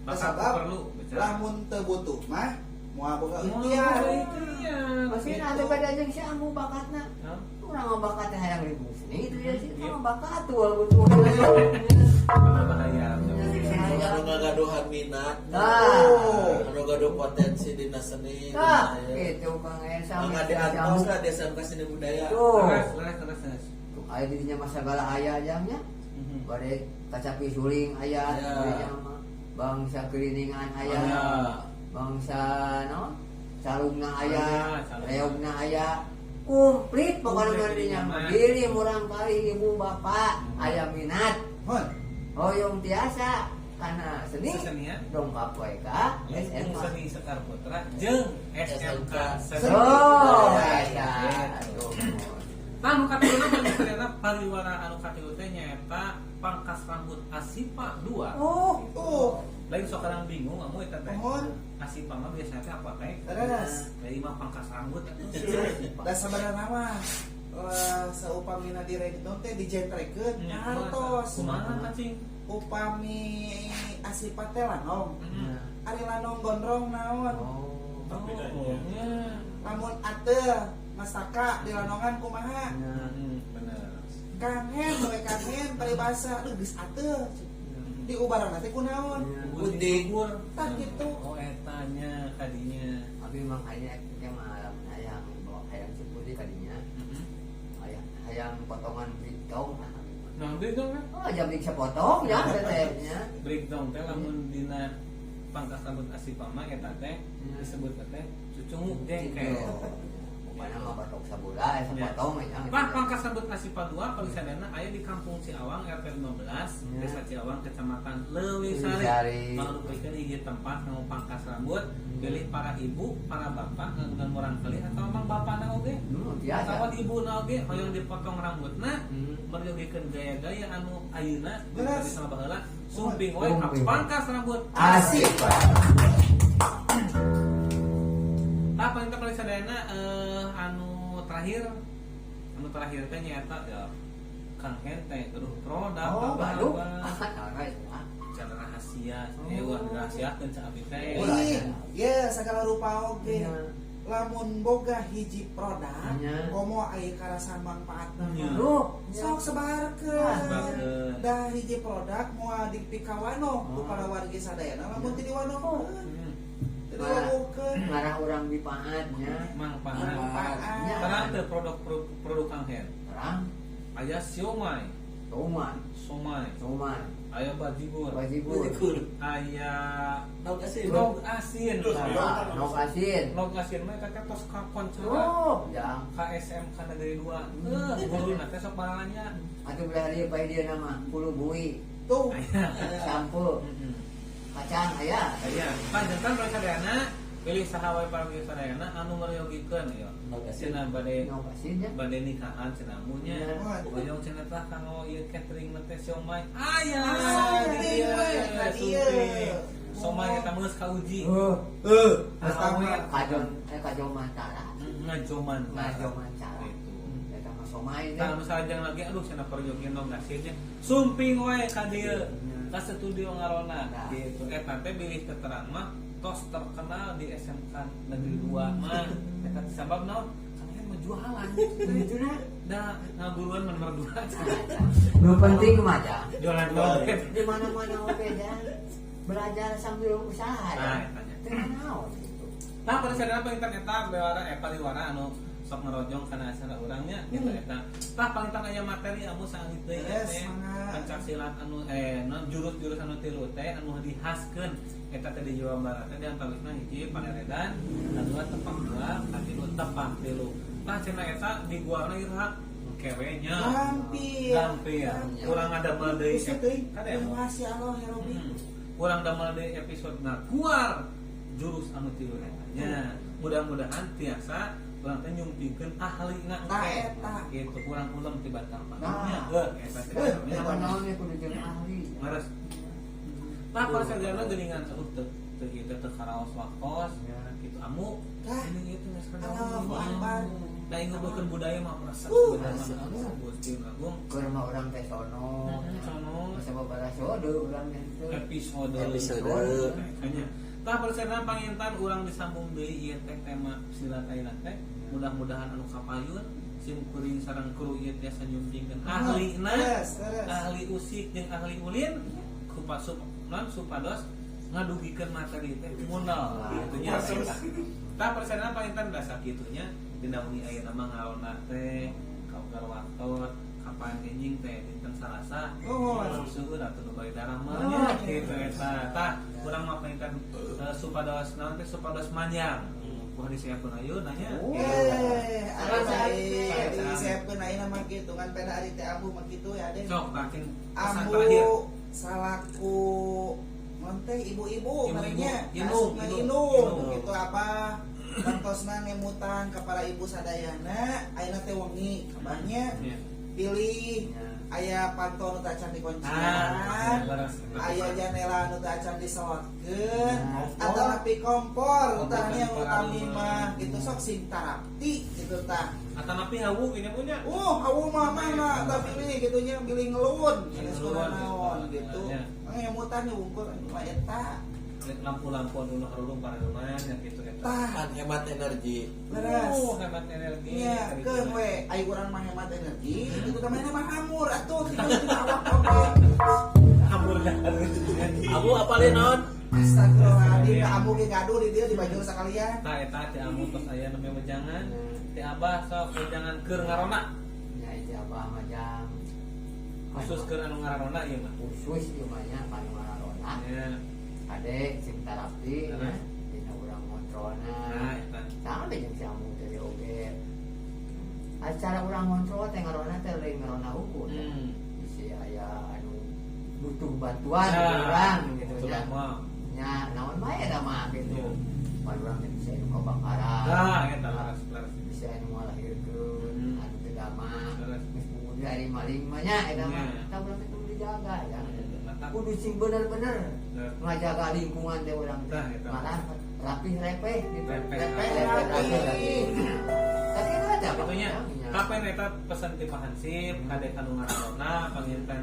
Bakat Sabab perlu bicara. lamun teu butuh mah moal boga Moal ikhtiar. boga ikhtiar. Masih ada beda jeung si Ambu bakatna. Hah? Urang mah bakat teh hayang lingkung seni itu ya sih. Iya. Mah bakat tuh butuh. Karena bahaya. Anu ngagaduhan minat minat. Nah. Anu gaduh potensi dina seni. Tah, dina ieu. gitu Kang Esa. Mangga diantos lah di SMK Seni Budaya. Tuh. Terus, terus, terus, terus. Tuh, aya di dinya mah sagala aya jamnya. Bade kacapi suling aya, Aya. di dinya mah bangsa keliningan aya. Aya. Bangsa naon? Sarungna aya, Aya, sarungna. reogna aya. Komplit pokoknya Komplit mah di dinya dinya mah. mah. Bilih murang kali ibu bapak aya minat. Hon. Hoyong tiasa karena seni Sesenian. dongkap we ka Lingkung SMA. Seni Sekar Putra jeung SMK Seni. Oh, Gitu. eta. Aduh. Tah nu katiluna mah ternyata pariwara anu katilu teh nyaeta pangkas rambut Asipa 2. Oh, Tuh. Lain sok kadang bingung amu eta teh. Mohon. Asipa mah biasanya teh apotek. Terus. Dari mah pangkas rambut atuh. Da sabarana mah saupamina direktur teh dijentrekeun Nya, hartos. Kumaha cing? Upami asipat teh lanong. Heeh. Ari lanong gondrong naon? Oh. Oh, nya. Lamun ateu masaka di lanongan kumaha? Heeh, bener. Kang Hen, we Kang Hen paribasa aduh geus ateu. Di ubaran teh kunaon? Gunting. Tah kitu. Oh etanya kadinya. Abi mah kayaknya teh mah lamun hayang bawa hayang seputih kadinya. Hayang hayang potongan bintong nah. Abi mah. Nah, breakdown kan? Oh, jam bing sepotong ya tetehnya. Breakdown teh lamun dina pangkas rambut Asipa mah eta teh disebut teh cucunguk jengkel. Pokoknya mah batok sabula, sepotong ya. Pak pangkas rambut Asipa 2 kalau sadana aya di Kampung Ciawang RT 15, Ya. Desa Ciawang, Kecamatan Leuwisari. Leuwisari. Mangrupikeun hiji tempat nu pangkas rambut, pilih para ibu, para bapak ngagunan murangkalih atau emang bapakna oge. Biasa. Atau ibuna oge hoyong dipotong rambutna, Hmm. meryogikeun gaya-gaya anu ayeuna Beres. di sama baheula sumping we ka Sumping. pangkas rambut Asipa. Tah paling teh paling sadayana anu terakhir teh nyaeta ya Kang Hen teh gaduh produk Oh, apa- baru. apa. Ah, nah, ah. Cara rahasia, wah dirahasiakeun ca abi teh. Oh. Ih, ye sagala rupa oge. Iya. Lamun boga hiji produk, Iya. komo aya karasaan mangpaatna. Iya. Duh, Sok sebarkeun. Sebarkeun. Dah hiji produk moal dipikawano ku para wargi sadayana lamun teu diwanokeun. Teu diwawukeun. Ngarah orang dipaatnya. Mangpaat. Manfaat. Terang teu produk produk Kang Hen. Terang, Aya siomay, cuman, somai, cuman, aya bajigur, bajigur, Bajigur. aya Nog asin. log asin. Terus, Tah. Nok asin. Log asin mah eta teh tos kakoncara. Oh, jang. Ka SMK Negeri 2. Guruna teh sok baranya. Atuh belah dia pae dia nama puluh bui, Tuh. Aya. sampo, kacang aya. Aya. Panjenengan para sadayana pilih saha wae para sadayana anu meryogikeun ya. Nog asin. Cenah bade Nok asin ya. bade nikahan cenah munya. Iya. Hoyong cenah tah kanggo ieu catering teh siomay. Aya. Sumping di dieu, we, ka dieu. sumping. Somai eta geus kauji. Oh, Awet. kajon kajon mantara. Ngajoman. Ngajoman cara. Gitu. Eta mah somai teh. Nah, misalnya jangan lagi, aduh, sana perjogian dong ngasihnya. Sumping wae ka dieu. Ka studio ngarona Nah. gitu. Eta teh bilih keterang mah tos terkenal di SMK Negeri 2 mah. Eta teh sabab naon? Kang Hen mah jualan. Itu na. Da ngaguruan mah nomor 2. Nu penting mah jang. Jualan dompet. Di mana-mana oge jang. Belajar sambil usaha Nah, ya. etanya. Teu naon gitu. Nah, pada sadayana paling teh eta bewara pariwara anu sok ngerojong kana acara urangnya gitu eta. Tah paling teh aya materi amu saangit deui Yes, teh. mangga. Pencak silat anu non jurus-jurus anu tilu teh anu dihaskeun eta teh di Jawa Barat teh di antawisna hiji pareredan, kadua tepak dua, katilu tepak tilu. Tah cenah eta di guarna iraha kewe nya. Gampir. Gampir. Urang ngadamel deui. Gusti teuing. Kade emo. Masya Allah ya Robi. Urang damel deui episode na guar jurus anu tilu eta nya. Mudah-mudahan tiasa urang teh nyumpingkeun ahlina Tah, engke. eta. Gitu kurang ulem ti batal mah. Nah. Nya, heuh eta teh. Nama naon ya kudu jeung ahli. Mares. Tah kalau sarjana geuningan seueuh teu teu ieu teh teu karaos waktos gitu amu Tah. ini ieu teh geus Allahu Akbar. Da ingeubekeun budaya mah resep sebenarnya mah Gusti Agung. Keur mah urang teh sono. Sono. Masa babarasode urang teh teu. Episode. Episode. Kayaknya. Tah persenna pangintan urang disambung deui ieu teh tema silat ayeuna teh. Mudah-mudahan anu kapayun sim kuring sareng kru ieu tiasa nyumpingkeun ahlina. Terus, terus. Ahli usik jeung ahli ulin kupa sup non supados Ngadugikeun materi teh munal gitu nya eta. Tah persenna panginten da kitu nya dina wengi ayeuna mah ngarona teh kaugar waktu kapan enjing teh dinten Salasa. Oh. Seueur atuh nu bari darama nya gitu eta. Tah urang mah panginten supados naon teh supados manjang. Kuah disiapkeun ayeuna nya. Eh, ari Sae. disiapkeun ayeuna mah kitu kan peda ari teh ambu mah kitu ya Den. Sok tah cing pesan Ambu terakhir. salaku non teh ibu-ibu Ibu-ibu. merenya Inung, asupna inung. inung Inung. gitu apa tentosna ngemutan ka para ibu sadayana ayeuna teh wengi abahnya Iya. pilih Ya. aya panto nu teu acan dikuncian Ah, leres. aya janela nu teu acan diselotkeun Nah. atau nepi kompor Kompor tah nya kan utami paraluma. mah gitu sok sing tarapti gitu tah. Atanapi hawu gini punya. Hawu mah mana tah pilih gitu nya pilih ngelun sanes Ngelun, naon gitu. Ya. Ngemutan nya wungkul anu eta. Lampu-lampu dulu harulung para yang gitu eta. Tah, Kan hemat energi. leres. Hemat energi. Iya, Tadi keun itu. we ai urang mah hemat energi, gitu tah mainna mah hamur atuh tinggal di awak oge. Hambur dah. Abu apalin naon? Astagfirullahaladzim, ka ambu ge gaduh di dieu di baju sakalian. Tah eta ti amu tos aya namanya wejangan, ti abah sok wejangan keur ngarona. Ya itu abah mah jang. Khusus keur anu ngarona ieu mah. Khusus ieu mah nya panu ngarona. Ya. Ade sing tarapti Heeh. dina urang ngontrolna. Nah, eta. Sama jeung si ambu teh oge. Acara urang ngontrol teh ngarona teh lain ngarona hukum. Bisi aya anu butuh bantuan Nah, urang gitu nya. itulah mah. Nya naon bae eta mah gitu. Iya. Pan urang teh bisa anu kebakaran. Nah, eta leres leres. Bisa anu ngalahirkeun anu teu damang. Leres. Geus bunuh dari maling mah nya eta mah. Iya. Tah urang teh kudu dijaga ya. Mantap. Kudu sing bener-bener Leres. ngajaga lingkungan teh urang teh. Tah, eta. Malah rapih repeh gitu. Repeh. Repeh rapih. Rapih. Tapi kan ada apa? Pokoknya kapan eta pesan ti Pak Hansip kade kanu ngarona panginten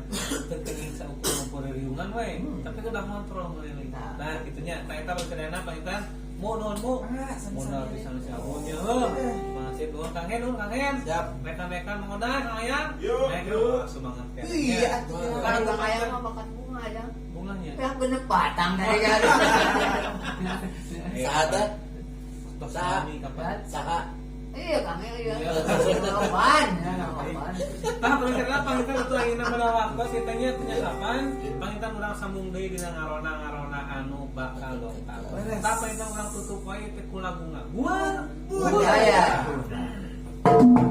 teu kenging saukur-ukur riungan we tapi kudu ngontrol ngeureun. Nah. Nah, kitu nya tah eta perkenalna panginten mu nuhun mu. Ah, Modal sami-sami. pisan si Abun nya heuh. Pak Hansip nuhun Kang Hen, nuhun Kang Hen. Siap. Rekan-rekan mengoda Kang Ayang. Yuk, Naik yuk. semangat teh. Iya, atuh. Kalau Kang Ayang mah makan bunga aja. Bunganya. Ya genep batang dari kan. Saha teh? Tos Saha? sami kapan? Saha? Iya Kang Ayang iya. Iya. Apaan? Ya, apaan? Tah perkenalna panginten itu ayeuna pada waktu sitanya tanya kapan panginten urang sambung deui dina ngarona-ngarona anu bakal dongkap. Beres. Tah panginten urang tutup wae teh ku lagu ngaguar. Budaya. Budaya.